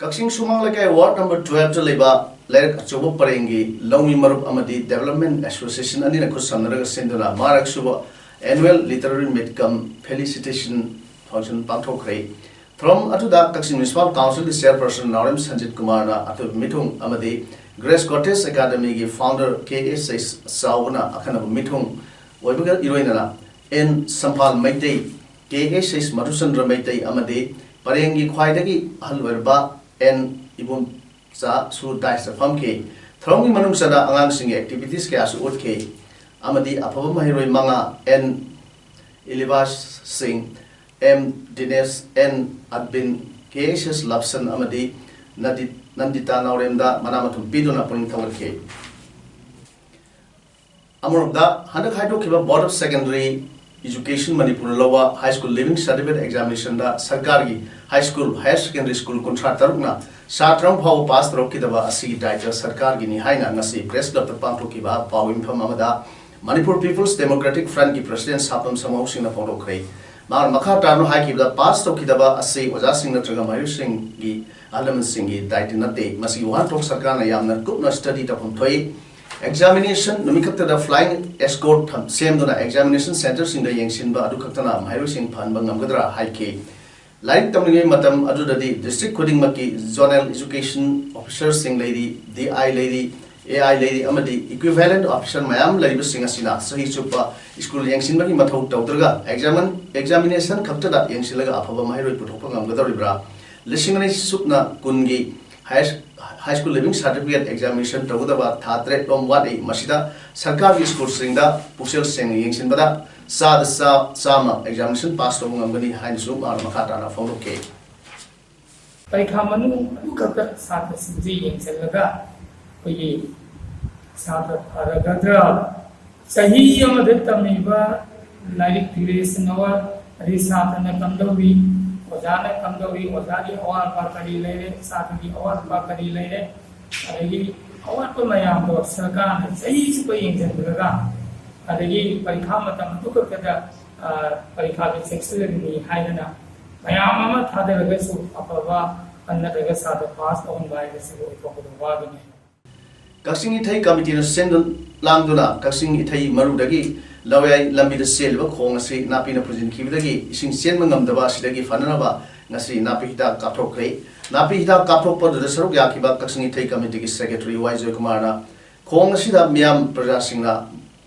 ꯀꯛꯆꯤꯡ ꯁꯨꯃꯥꯡ ꯂꯩꯀꯥꯏ ꯋꯥꯔꯗ ꯅꯝꯕꯔ ꯇꯨꯋꯦꯜꯐꯇ ꯂꯩꯕ ꯂꯩꯔꯛ ꯑꯆꯧꯕ ꯄꯔꯦꯡꯒꯤ ꯂꯧꯃꯤ ꯃꯔꯨꯞ ꯑꯃꯗꯤ ꯗꯦꯕꯂꯞꯃꯦꯟ ꯑꯦꯁꯣꯁꯤꯌꯦꯁꯟ ꯑꯅꯤꯅ ꯈꯨꯠꯁꯝꯅꯔꯒ ꯁꯤꯟꯗꯨꯅ ꯃꯉꯥꯔꯛ ꯁꯨꯕ ꯑꯦꯅꯨꯋꯦꯜ ꯂꯤꯇꯔꯦꯔꯤ ꯃꯤꯠ ꯀꯝ ꯐꯦꯂꯤꯁꯤꯇꯦꯁꯟ ꯐꯪꯁꯟ ꯄꯥꯡꯊꯣꯛꯈ꯭ꯔꯦ꯫ ꯊꯧꯔꯝ ꯑꯗꯨꯗ ꯀꯛꯆꯤꯡ ꯃ꯭ꯌꯨꯅꯤꯁꯤꯄꯥꯜ ꯀꯥꯎꯟꯁꯤꯜꯒꯤ ꯆꯦꯌꯔꯄꯔꯁꯟ ꯅꯥꯎꯔꯦꯝ ꯁꯟꯖꯤꯠ ꯀꯨꯃꯥꯔꯅ ꯑꯊꯣꯏꯕ ꯃꯤꯊꯨꯡ ꯑꯃꯗꯤ ꯒ꯭ꯔꯦꯁ ꯀꯣꯇꯦꯖ ꯑꯦꯀꯥꯗꯃꯤꯒꯤ ꯐꯥꯎꯟꯗꯔ ꯀꯦ ꯑꯦꯁ ꯑꯦꯁ ꯆꯥꯎꯕꯅ ꯑꯈꯟꯅꯕ ꯃꯤꯊꯨꯡ ꯑꯣꯏꯕꯒ ꯏꯔꯣꯏꯅꯅ ꯑꯦꯟ ꯁꯝꯐꯥꯜ ꯃꯩꯇꯩ, ꯀꯦ ꯑꯦꯁ ꯑꯦꯁ ꯃꯙꯨꯆꯟꯗ꯭ꯔ ꯃꯩꯇꯩ ꯑꯃꯗꯤ ꯄꯔꯦꯡꯒꯤ ꯈ꯭ꯋꯥꯏꯗꯒꯤ ꯑꯍꯜ ꯑꯣꯏꯔꯕ ꯑꯦꯟ ꯏꯕꯣꯝꯆꯥꯁꯨ ꯗꯥꯏꯁꯇ ꯐꯝꯈꯤ꯫ ꯊꯧꯔꯝꯒꯤ ꯃꯅꯨꯡ ꯆꯟꯅ ꯑꯉꯥꯡꯁꯤꯡꯒꯤ ꯑꯦꯛꯇꯤꯚꯤꯇꯤꯁ ꯀꯌꯥꯁꯨ ꯎꯠꯈꯤ ꯑꯃꯗꯤ ꯑꯐꯕ ꯃꯍꯩꯔꯣꯏ ꯃꯉꯥ, ꯑꯦꯟ ꯏꯂꯤꯕꯥꯁ ꯁꯤꯡ, ꯑꯦꯝ ꯗꯤꯅꯦꯁ, ꯑꯦꯟ ꯑꯠꯕꯤꯟ, ꯀꯦ ꯑꯦꯁ ꯑꯦꯁ ꯂꯞꯁꯟ ꯑꯃꯗꯤ ꯅꯗꯤ-, ꯅꯟꯗꯤꯇꯥ ꯅꯥꯎꯔꯦꯝꯗ ꯃꯅꯥ ꯃꯊꯨꯝ ꯄꯤꯗꯨꯅ ꯄꯨꯛꯅꯤꯡ ꯊꯧꯒꯠꯈꯤ꯫ ꯑꯃꯔꯣꯝꯗ, ꯍꯟꯗꯛ ꯍꯥꯏꯗꯣꯛꯈꯤꯕ Board of Secondary Education ꯃꯅꯤꯄꯨꯔꯅ ꯂꯧꯕ High School Leaving Certificate Examination ꯗ ꯁꯔꯀꯥꯔꯒꯤ high school, higher secondary school ꯀꯨꯟꯊ꯭ꯔꯥ ꯇꯔꯨꯛꯅ ꯁꯥꯇ꯭ꯔ ꯑꯃ ꯐꯥꯎꯕ ꯄꯥꯁ ꯇꯧꯔꯛꯈꯤꯗꯕ ꯑꯁꯤꯒꯤ ꯗꯥꯏꯇ ꯁꯔꯀꯥꯔꯒꯤꯅꯤ ꯍꯥꯏꯅ ꯉꯁꯤ ꯄ꯭ꯔꯦꯁ ꯀ꯭ꯂꯕꯇ ꯄꯥꯡꯊꯣꯛꯈꯤꯕ ꯄꯥꯎ ꯃꯤꯐꯝ ꯑꯃꯗ ꯃꯅꯤꯄꯨꯔ ꯄꯤꯄꯜꯁ ꯗꯦꯃꯣꯀ꯭ꯔꯦꯇꯤꯛ ꯐ꯭ꯔꯟꯠꯀꯤ ꯄ꯭ꯔꯁꯤꯗꯦꯟꯠ ꯁꯥꯄꯝ ꯁꯃꯥꯎ ꯁꯤꯡꯅ ꯐꯣꯡꯗꯣꯛꯈ꯭ꯔꯦ꯫ ꯃꯍꯥꯛꯅ ꯃꯈꯥ ꯇꯥꯅ ꯍꯥꯏꯈꯤꯕꯗ, ꯄꯥꯁ ꯇꯧꯈꯤꯗꯕ ꯑꯁꯤ ꯑꯣꯖꯥꯁꯤꯡ ꯅꯠꯇ꯭ꯔꯒ ꯃꯍꯩꯔꯣꯏꯁꯤꯡꯒꯤ ꯑꯍꯜ ꯂꯃꯟꯁꯤꯡꯒꯤ ꯗꯥꯏꯇꯤ ꯅꯠꯇꯦ꯫ ꯃꯁꯤꯒꯤ ꯋꯥꯍꯟꯊꯣꯛ ꯁꯔꯀꯥꯔꯅ ꯌꯥꯝꯅ ꯀꯨꯞꯅ ꯁ꯭ꯇꯗꯤ ꯇꯧꯐꯝ ꯊꯣꯛꯏ꯫ ꯑꯦꯛꯖꯥꯃꯤꯅꯦꯁꯟ ꯅꯨꯃꯤꯠ ꯈꯛꯇꯗ ꯐ꯭ꯂꯥꯏꯡ ꯑꯦꯁꯀꯣꯔꯠ ꯊꯝ-, ꯁꯦꯝꯗꯨꯅ ꯑꯦꯛꯖꯥꯃꯤꯅꯦꯁꯟ ꯁꯦꯟꯇꯔꯁꯤꯡꯗ ꯌꯦꯡꯁꯤꯟꯕ ꯑꯗꯨ ꯈꯛꯇꯅ ꯃꯍꯩꯔꯣꯏꯁꯤꯡ ꯐꯍꯟꯕ ꯉꯝꯒꯗ꯭ꯔꯥ ꯍꯥꯏꯈꯤ꯫ ꯂꯥꯏꯔꯤꯛ ꯇꯝꯂꯤꯉꯩ ꯃꯇꯝ ꯑꯗꯨꯗꯗꯤ ꯗꯤꯁꯇ꯭ꯔꯤꯛ ꯈꯨꯗꯤꯡꯃꯛꯀꯤ ꯖꯣꯅꯦꯜ ꯑꯦꯖꯨꯀꯦꯁꯟ ꯑꯣꯐꯤꯁꯔꯁꯤꯡ ꯂꯩꯔꯤ, ꯗꯤ ꯑꯥꯏ ꯂꯩꯔꯤ, ꯑꯦ ꯑꯥꯏ ꯂꯩꯔꯤ ꯑꯃꯗꯤ ꯏꯀ꯭ꯋꯤꯚꯦꯂꯦꯟꯠ ꯑꯣꯐꯤꯁꯔ ꯃꯌꯥꯝ ꯂꯩꯔꯤꯕꯁꯤꯡ ꯑꯁꯤꯅ ꯆꯍꯤ ꯆꯨꯞꯄ ꯁ꯭ꯀꯨꯜ ꯌꯦꯡꯁꯤꯟꯕꯒꯤ ꯃꯊꯧ ꯇꯧꯗ꯭ꯔꯒ ꯑꯦꯛꯖꯥꯃꯤꯟ-, ꯑꯦꯛꯖꯥꯃꯤꯅꯦꯁꯟ ꯈꯛꯇꯗ ꯌꯦꯡꯁꯤꯜꯂꯒ ꯑꯐꯕ ꯃꯍꯩꯔꯣꯏ ꯄꯨꯊꯣꯛꯄ ꯉꯝꯒꯗꯧꯔꯤꯕ꯭ꯔꯥ? ꯂꯤꯁꯤꯡ ꯑꯅꯤ ꯁꯨꯞꯅ ꯀꯨꯟꯒꯤ ꯍꯥꯏ, high school leaving certificate examination ꯇꯧꯒꯗꯕ ꯊꯥ ꯇꯔꯦꯠ ꯔꯣꯝ ꯋꯥꯠꯂꯤ꯫ ꯃꯁꯤꯗ ꯁꯔꯀꯥꯔꯒꯤ ꯁ꯭ꯀꯨꯜꯁꯤꯡꯗ ꯄꯨꯛꯆꯦꯜ ꯁꯦꯡꯅ ꯌꯦꯡꯁꯤꯟꯕꯗ ꯆꯥꯗ ꯆꯥ-, ꯆꯥꯝꯃ ꯑꯦꯛꯖꯥꯃꯤꯅꯦꯁꯟ ꯄꯥꯁ ꯇꯧꯕ ꯉꯝꯒꯅꯤ ꯍꯥꯏꯅꯁꯨ ꯃꯍꯥꯛꯅ ꯃꯈꯥ ꯇꯥꯅ ꯐꯣꯡꯗꯣꯛꯈꯤ꯫ ꯄꯔꯤꯈꯥ ꯃꯅꯨꯡ ꯑꯗꯨꯈꯛꯇ ꯁꯥꯇ꯭ꯔꯁꯤꯡꯁꯤ ꯌꯦꯡꯁꯤꯜꯂꯒ ꯑꯩꯈꯣꯏꯒꯤ ꯁꯥꯇ꯭ꯔ ꯐꯔꯒꯗ꯭ꯔꯥ? ꯆꯍꯤ ꯑꯃꯗ ꯇꯝꯃꯤꯕ ꯂꯥꯏꯔꯤꯛ duration hour, ꯑꯗꯩ ꯁꯥꯇ꯭ꯔꯅ ꯀꯝꯗꯧꯔꯤ, ꯑꯣꯖꯥꯅ ꯀꯝꯗꯧꯔꯤ, ꯑꯣꯖꯥꯒꯤ ꯑꯋꯥꯠꯄ ꯀꯔꯤ ꯂꯩꯔꯦ, ꯁꯥꯇ꯭ꯔꯒꯤ ꯑꯋꯥꯠꯄ ꯀꯔꯤ ꯂꯩꯔꯦ, ꯑꯗꯒꯤ ꯑꯋꯥꯠꯄ ꯃꯌꯥꯝꯗꯣ ꯁꯔꯀꯥꯔꯅ ꯆꯍꯤ ꯆꯨꯞꯄ ꯌꯦꯡꯁꯤꯟꯕꯤꯔꯒ, ꯑꯗꯒꯤ ꯄꯔꯤꯈꯥ ꯃꯇꯝ ꯑꯗꯨꯈꯛꯇꯗ, ꯑ, ꯄꯔꯤꯈꯥꯗꯨ ꯆꯦꯛꯁꯤꯜꯂꯒꯅꯤ ꯍꯥꯏꯗꯅ ꯃꯌꯥꯝ ꯑꯃ ꯊꯥꯗꯔꯒꯁꯨ ꯑꯐꯕ ꯅꯠꯇ꯭ꯔꯒ ꯁꯥꯇ꯭ꯔ ꯄꯥꯁ ꯇꯧꯍꯟꯕ ꯍꯥꯏꯕꯁꯤꯕꯨ ꯑꯣꯏꯊꯣꯛꯄꯗ ꯋꯥꯒꯅꯤ꯫ ꯀꯛꯆꯤꯡ ꯏꯊꯩ ꯀꯃꯤꯇꯤꯅ ꯁꯤꯟꯗꯨ ꯂꯥꯡꯗꯨꯅ ꯀꯛꯆꯤꯡ ꯏꯊꯩ ꯃꯔꯨꯗꯒꯤ ꯂꯧꯌꯥꯏ ꯂꯝꯕꯤꯗ ꯆꯦꯜꯂꯤꯕ ꯈꯣꯡ ꯑꯁꯤ ꯅꯥꯄꯤꯅ ꯐꯨꯖꯤꯟꯈꯤꯕꯗꯒꯤ ꯏꯁꯤꯡ ꯆꯦꯟꯕ ꯉꯝꯗꯕ ꯑꯁꯤꯗꯒꯤ ꯐꯅꯅꯕ ꯉꯁꯤ ꯅꯥꯄꯤ ꯍꯤꯗꯥꯛ ꯀꯥꯞꯊꯣꯛꯈ꯭ꯔꯦ꯫ ꯅꯥꯄꯤ ꯍꯤꯗꯥꯛ ꯀꯥꯞꯊꯣꯛꯄꯗꯨꯗ ꯁꯔꯨꯛ ꯌꯥꯈꯤꯕ ꯀꯛꯆꯤꯡ ꯏꯊꯩ ꯀꯃꯤꯇꯤꯒꯤ ꯁꯦꯀ꯭ꯔꯦꯇꯔꯤ ꯋꯥꯏ ꯖꯣꯏꯀꯨꯃꯥꯔꯅ ꯈꯣꯡ ꯑꯁꯤꯗ ꯃꯤꯌꯥꯝ ꯄ꯭ꯔꯖꯥꯁꯤꯡꯅ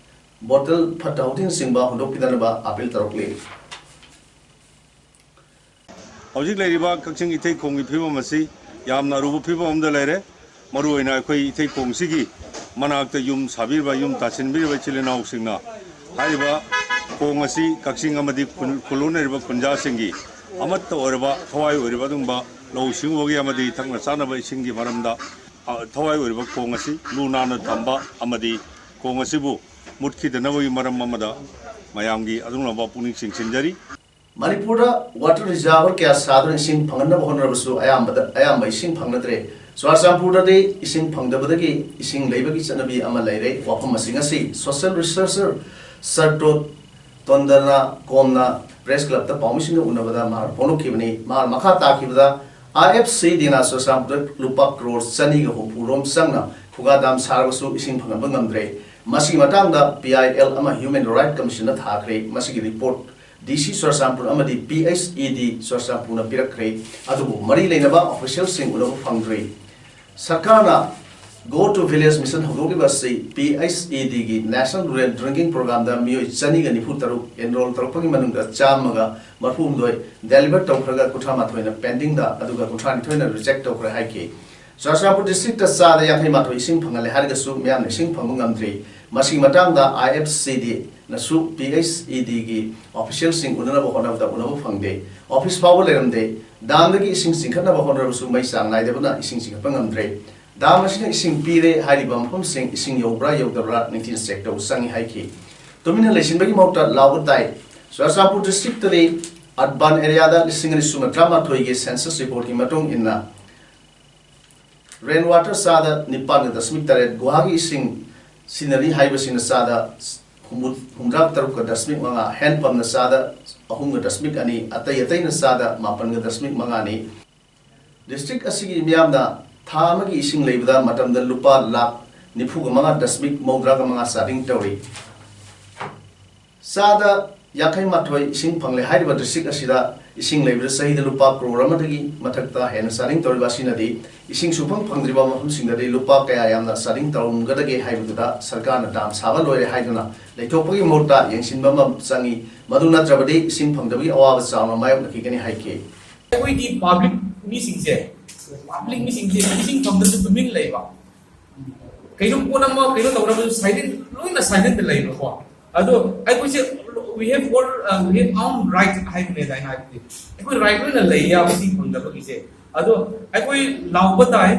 ꯕꯣꯇꯜ, ꯐꯠꯇ ꯍꯥꯎꯊꯤꯅꯆꯤꯡꯕ ꯍꯨꯟꯗꯣꯛꯄꯤꯗꯅꯕ ꯑꯥꯄꯤꯜ ꯇꯧꯔꯛꯂꯤ꯫ ꯍꯧꯖꯤꯛ ꯂꯩꯔꯤꯕ ꯀꯛꯆꯤꯡ ꯏꯊꯩꯈꯣꯡꯒꯤ ꯐꯤꯕꯝ ꯑꯁꯤ ꯌꯥꯝꯅ ꯑꯔꯨꯕ ꯐꯤꯕꯝ ꯑꯃꯗ ꯂꯩꯔꯦ꯫ ꯃꯔꯨꯑꯣꯏꯅ ꯑꯩꯈꯣꯏ ꯏꯊꯩꯈꯣꯡꯁꯤꯒꯤ ꯃꯅꯥꯛꯇ ꯌꯨꯝ ꯁꯥꯕꯤꯔꯤꯕ, ꯌꯨꯝ ꯇꯥꯁꯤꯟꯕꯤꯔꯤꯕ ꯏꯆꯤꯜ ꯏꯅꯥꯎꯁꯤꯡꯅ ꯍꯥꯏꯔꯤꯕ ꯈꯣꯡ ꯑꯁꯤ ꯀꯛꯆꯤꯡ ꯑꯃꯗꯤ ꯈꯨꯜ-, ꯈꯨꯜꯂꯣꯟꯅꯔꯤꯕ ꯈꯨꯟꯖꯥꯁꯤꯡꯒꯤ ꯑꯃꯠꯇ ꯑꯣꯏꯔꯕ, ꯊꯋꯥꯏ ꯑꯣꯏꯔꯤꯕ ꯑꯗꯨꯒꯨꯝꯕ ꯂꯧꯎ ꯁꯤꯡꯎꯕꯒꯤ ꯑꯃꯗꯤ ꯊꯛꯅ ꯆꯥꯅꯕ ꯏꯁꯤꯡꯒꯤ ꯃꯔꯝꯗ, ꯑ, ꯊꯋꯥꯏ ꯑꯣꯏꯔꯤꯕ ꯈꯣꯡ ꯑꯁꯤ ꯂꯨ ꯅꯥꯟꯅ ꯊꯝꯕ ꯑꯃꯗꯤ ꯈꯣꯡ ꯑꯁꯤꯕꯨ ꯃꯨꯠꯈꯤꯗꯅꯕꯒꯤ ꯃꯔꯝ ꯑꯃꯗ ꯃꯌꯥꯝꯒꯤ ꯑꯗꯨꯒꯨꯝꯂꯕ ꯄꯨꯛꯅꯤꯡ ꯆꯤꯡꯁꯤꯟꯖꯔꯤ꯫ ꯃꯅꯤꯄꯨꯔꯗ ꯋꯥꯇꯔ ꯔꯤꯖꯥꯔꯚꯔ ꯀꯌꯥ ꯁꯥꯗꯨꯅ ꯏꯁꯤꯡ ꯐꯪꯍꯟꯅꯕ ꯍꯣꯠꯅꯔꯕꯁꯨ ꯑꯌꯥꯝꯕꯗ, ꯑꯌꯥꯝꯕ ꯏꯁꯤꯡ ꯐꯪꯅꯗ꯭ꯔꯦ꯫ ꯆꯨꯔꯥꯆꯥꯟꯄꯨꯔꯗꯗꯤ ꯏꯁꯤꯡ ꯐꯪꯗꯕꯗꯒꯤ ꯏꯁꯤꯡ ꯂꯩꯕꯒꯤ ꯆꯠꯅꯕꯤ ꯑꯃ ꯂꯩꯔꯦ꯫ ꯋꯥꯐꯝ ꯑꯁꯤ ꯉꯁꯤ social researcher ꯁꯔꯇꯣ ꯇꯣꯟꯗꯅ ꯀꯣꯝꯅ ꯄ꯭ꯔꯦꯁ ꯀ꯭ꯂꯕꯇ ꯄꯥꯎꯃꯤꯁꯤꯡꯒ ꯎꯅꯕꯗ ꯃꯍꯥꯛꯅ ꯐꯣꯡꯗꯣꯛꯈꯤꯕꯅꯤ꯫ ꯃꯍꯥꯛꯅ ꯃꯈꯥ ꯇꯥꯈꯤꯕꯗ, ꯑꯥꯏ ꯑꯦꯐ ꯁꯤ ꯗꯤꯅ ꯆꯨꯔꯆꯥꯟꯄꯨꯔꯗ ꯂꯨꯄꯥ ꯀ꯭ꯔꯣꯔ ꯆꯅꯤꯒ ꯍꯨꯝꯐꯨ ꯔꯣꯝ ꯆꯪꯅ ꯈꯨꯒꯥ ꯗꯥꯝ ꯁꯥꯔꯕꯁꯨ ꯏꯁꯤꯡ ꯐꯪꯍꯟꯕ ꯉꯝꯗ꯭ꯔꯦ꯫ ꯃꯁꯤꯒꯤ ꯃꯇꯥꯡꯗ ꯄꯤ ꯑꯥꯏ ꯑꯦꯜ ꯑꯃ ꯍ꯭ꯌꯨꯃꯦꯟ ꯔꯥꯏꯠ ꯀꯃꯤꯁꯟꯅ ꯊꯥꯈ꯭ꯔꯦ꯫ ꯃꯁꯤꯒꯤ ꯔꯤꯄꯣꯔꯠ ꯗꯤ ꯁꯤ ꯆꯨꯔꯆꯥꯟꯄꯨꯔ ꯑꯃꯗꯤ ꯄꯤ ꯑꯩꯆ ꯏ ꯗꯤ ꯆꯨꯔꯆꯥꯟꯄꯨꯔꯅ ꯄꯤꯔꯛꯈ꯭ꯔꯦ꯫ ꯑꯗꯨꯕꯨ ꯃꯔꯤ ꯂꯩꯅꯕ ꯑꯣꯐꯤꯁꯤꯌꯦꯜꯁꯤꯡ ꯎꯅꯕ ꯐꯪꯗ꯭ꯔꯤ꯫ ꯁꯔꯀꯥꯔꯅ Go to Village Mission ꯍꯧꯗꯣꯛꯂꯤꯕ ꯑꯁꯤ P H E ꯗꯤꯒꯤ National Rural Drinking Programꯗ ꯃꯤꯑꯣꯏ ꯆꯅꯤꯒ ꯅꯤꯐꯨ ꯇꯔꯨꯛ ꯑꯦꯟꯔꯣꯜ ꯇꯧꯔꯛꯄꯒꯤ ꯃꯅꯨꯡꯗ ꯆꯥꯝꯃꯒ ꯃꯔꯐꯨ ꯍꯨꯝꯗꯣꯏ ꯗꯦꯂꯤꯚꯔ ꯇꯧꯈ꯭ꯔꯒ ꯀꯨꯟꯊ꯭ꯔꯥ ꯃꯥꯊꯣꯏꯅ ꯄꯦꯟꯗꯤꯡꯗ, ꯑꯗꯨꯒ ꯀꯨꯟꯊ꯭ꯔꯥ ꯅꯤꯊꯣꯏꯅ ꯔꯤꯖꯦꯛ ꯇꯧꯈ꯭ꯔꯦ ꯍꯥꯏꯈꯤ꯫ ꯆꯨꯔꯆꯥꯟꯄꯨꯔ ꯗꯤꯁꯇ꯭ꯔꯤꯛꯇ ꯆꯥꯗ ꯌꯥꯡꯈꯩ ꯃꯥꯊꯣꯏ ꯏꯁꯤꯡ ꯐꯪꯍꯜꯂꯦ ꯍꯥꯏꯔꯒꯁꯨ ꯃꯤꯌꯥꯝꯅ ꯏꯁꯤꯡ ꯐꯪꯕ ꯉꯝꯗ꯭ꯔꯤ꯫ ꯃꯁꯤꯒꯤ ꯃꯇꯥꯡꯗ ꯑꯥꯏ F C ꯗꯤꯅꯁꯨ P H E ꯗꯤꯒꯤ ꯑꯣꯐꯤꯁꯤꯌꯦꯜꯁꯤꯡ ꯎꯅꯅꯕ ꯍꯣꯠꯅꯕꯗ ꯎꯅꯕ ꯐꯪꯗꯦ꯫ ꯑꯣꯐꯤꯁ ꯐꯥꯎꯕ ꯂꯩꯔꯝꯗꯦ꯫ ꯗꯥꯝꯗꯒꯤ ꯏꯁꯤꯡ ꯆꯤꯡꯈꯠꯅꯕ ꯍꯣꯠꯅꯔꯕꯁꯨ ꯃꯩ ꯆꯥꯡ ꯅꯥꯏꯗꯕꯅ ꯏꯁꯤꯡ ꯆꯤꯡꯈꯠꯄ ꯉꯝꯗ꯭ꯔꯦ꯫ ꯗꯥꯝ ꯑꯁꯤꯅ ꯏꯁꯤꯡ ꯄꯤꯔꯦ ꯍꯥꯏꯔꯤꯕ ꯃꯐꯝꯁꯤꯡ ꯏꯁꯤꯡ ꯌꯧꯕ꯭ꯔꯥ ꯌꯧꯗꯕ꯭ꯔꯥ ꯅꯤꯡꯊꯤꯅ ꯆꯦꯛ ꯇꯧꯕ ꯆꯪꯏ ꯍꯥꯏꯈꯤ꯫ ꯇꯨꯃꯤꯟꯅ ꯂꯩꯁꯤꯟꯕꯒꯤ ꯃꯍꯨꯠꯇ ꯂꯥꯎꯕ ꯇꯥꯏ꯫ ꯆꯨꯔꯆꯥꯟꯄꯨꯔ ꯗꯤꯁꯇ꯭ꯔꯤꯛꯇꯗꯤ ꯑꯔꯕꯥꯟ ꯑꯦꯔꯤꯌꯥꯗ ꯂꯤꯁꯤꯡ ꯑꯅꯤ ꯁꯨꯞꯅ ꯇꯔꯥꯃꯥꯊꯣꯏꯒꯤ ꯁꯦꯟꯁꯁ ꯔꯤꯄꯣꯔꯠꯀꯤ ꯃꯇꯨꯡ ꯏꯟꯅ ꯔꯦꯟ ꯋꯥꯇꯔ ꯆꯥꯗ ꯅꯤꯄꯥꯟꯒ ꯗꯁꯃꯤꯛ ꯇꯔꯦꯠ, ꯒꯨꯍꯥꯒꯤ ꯏꯁꯤꯡ ꯁꯤꯖꯤꯟꯅꯔꯤ ꯍꯥꯏꯕꯁꯤꯅ ꯆꯥꯗ ꯍꯨꯝꯐꯨ-, ꯍꯨꯝꯗ꯭ꯔꯥ ꯇꯔꯨꯛꯀ ꯗꯁꯃꯤꯛ ꯃꯉꯥ, ꯍꯦꯟ ꯄꯝꯅ ꯆꯥꯗ ꯑꯍꯨꯝꯒ ꯗꯁꯃꯤꯛ ꯑꯅꯤ, ꯑꯇꯩ ꯑꯇꯩꯅ ꯆꯥꯗ ꯃꯥꯄꯟꯒ ꯗꯁꯃꯤꯛ ꯃꯉꯥꯅꯤ꯫ ꯗꯤꯁꯇ꯭ꯔꯤꯛ ꯑꯁꯤꯒꯤ ꯃꯤꯌꯥꯝꯅ ꯊꯥ ꯑꯃꯒꯤ ꯏꯁꯤꯡ ꯂꯩꯕꯗ ꯃꯇꯝꯗ ꯂꯨꯄꯥ ꯂꯥꯈ ꯅꯤꯐꯨꯒ ꯃꯉꯥ ꯗꯁꯃꯤꯛ ꯃꯧꯗ꯭ꯔꯥꯒ ꯃꯉꯥ ꯆꯥꯗꯤꯡ ꯇꯧꯔꯤ꯫ ꯆꯥꯗ ꯌꯥꯡꯈꯩ ꯃꯥꯊꯣꯏ ꯏꯁꯤꯡ ꯐꯪꯂꯦ ꯍꯥꯏꯔꯤꯕ ꯗꯤꯁꯇ꯭ꯔꯤꯛ ꯑꯁꯤꯗ ꯏꯁꯤꯡ ꯂꯩꯕꯗ ꯆꯍꯤꯗ ꯂꯨꯄꯥ ꯀ꯭ꯔꯣꯔ ꯑꯃꯗꯒꯤ ꯃꯊꯛꯇ ꯍꯦꯟꯅ ꯆꯥꯗꯤꯡ ꯇꯧꯔꯤꯕ ꯑꯁꯤꯅꯗꯤ ꯏꯁꯤꯡ ꯁꯨꯡꯐꯪ ꯐꯪꯗ꯭ꯔꯤꯕ ꯃꯐꯝꯁꯤꯡꯗꯗꯤ ꯂꯨꯄꯥ ꯀꯌꯥ ꯌꯥꯝꯅ ꯆꯥꯗꯤꯡ ꯇꯧꯔꯝꯒꯗꯒꯦ ꯍꯥꯏꯕꯗꯨꯗ ꯁꯔꯀꯥꯔꯅ ꯗꯥꯝ ꯁꯥꯕ ꯂꯣꯏꯔꯦ ꯍꯥꯏꯗꯨꯅ ꯂꯩꯊꯣꯛꯄꯒꯤ ꯃꯍꯨꯠꯇ ꯌꯦꯡꯁꯤꯟꯕ ꯑꯃ ꯆꯪꯏ꯫ ꯃꯗꯨ ꯅꯠꯇ꯭ꯔꯕꯗꯤ ꯏꯁꯤꯡ ꯐꯪꯗꯕꯒꯤ ꯑꯋꯥꯕ ꯆꯥꯎꯅ ꯃꯥꯌꯣꯛꯅꯈꯤꯒꯅꯤ ꯍꯥꯏꯈꯤ꯫ ꯑꯩꯈꯣꯏꯒꯤ ꯄꯕ꯭ꯂꯤꯛ ꯃꯤꯁꯤꯡꯁꯦ, ꯄꯕ꯭ꯂꯤꯛ ꯃꯤꯁꯤꯡꯁꯦ ꯏꯁꯤꯡ ꯐꯪꯗꯕꯁꯨ ꯇꯨꯃꯤꯟ ꯂꯩꯕ, ꯀꯩꯅꯣ ꯄꯣꯠ ꯑꯃ ꯀꯩꯅꯣ ꯇꯧꯔꯕꯁꯨ ꯁꯥꯏꯂꯦꯟ, ꯂꯣꯏꯅ ꯁꯥꯏꯂꯦꯟꯗ ꯂꯩꯕꯀꯣ꯫ ꯑꯗꯣ ꯑꯩꯈꯣꯏꯁꯦ, we have all, uh, we have our right ꯍꯥꯏꯕꯅꯦꯗ ꯑꯩꯅ ꯍꯥꯏꯕꯗꯤ, ꯑꯩꯈꯣꯏ ꯔꯥꯏꯠ ꯂꯣꯏꯅ ꯂꯩꯌꯦꯕ ꯏꯁꯤꯡ ꯐꯪꯗꯕꯒꯤꯁꯦ꯫ ꯑꯗꯣ ꯑꯩꯈꯣꯏ ꯂꯥꯎꯕ ꯇꯥꯏ,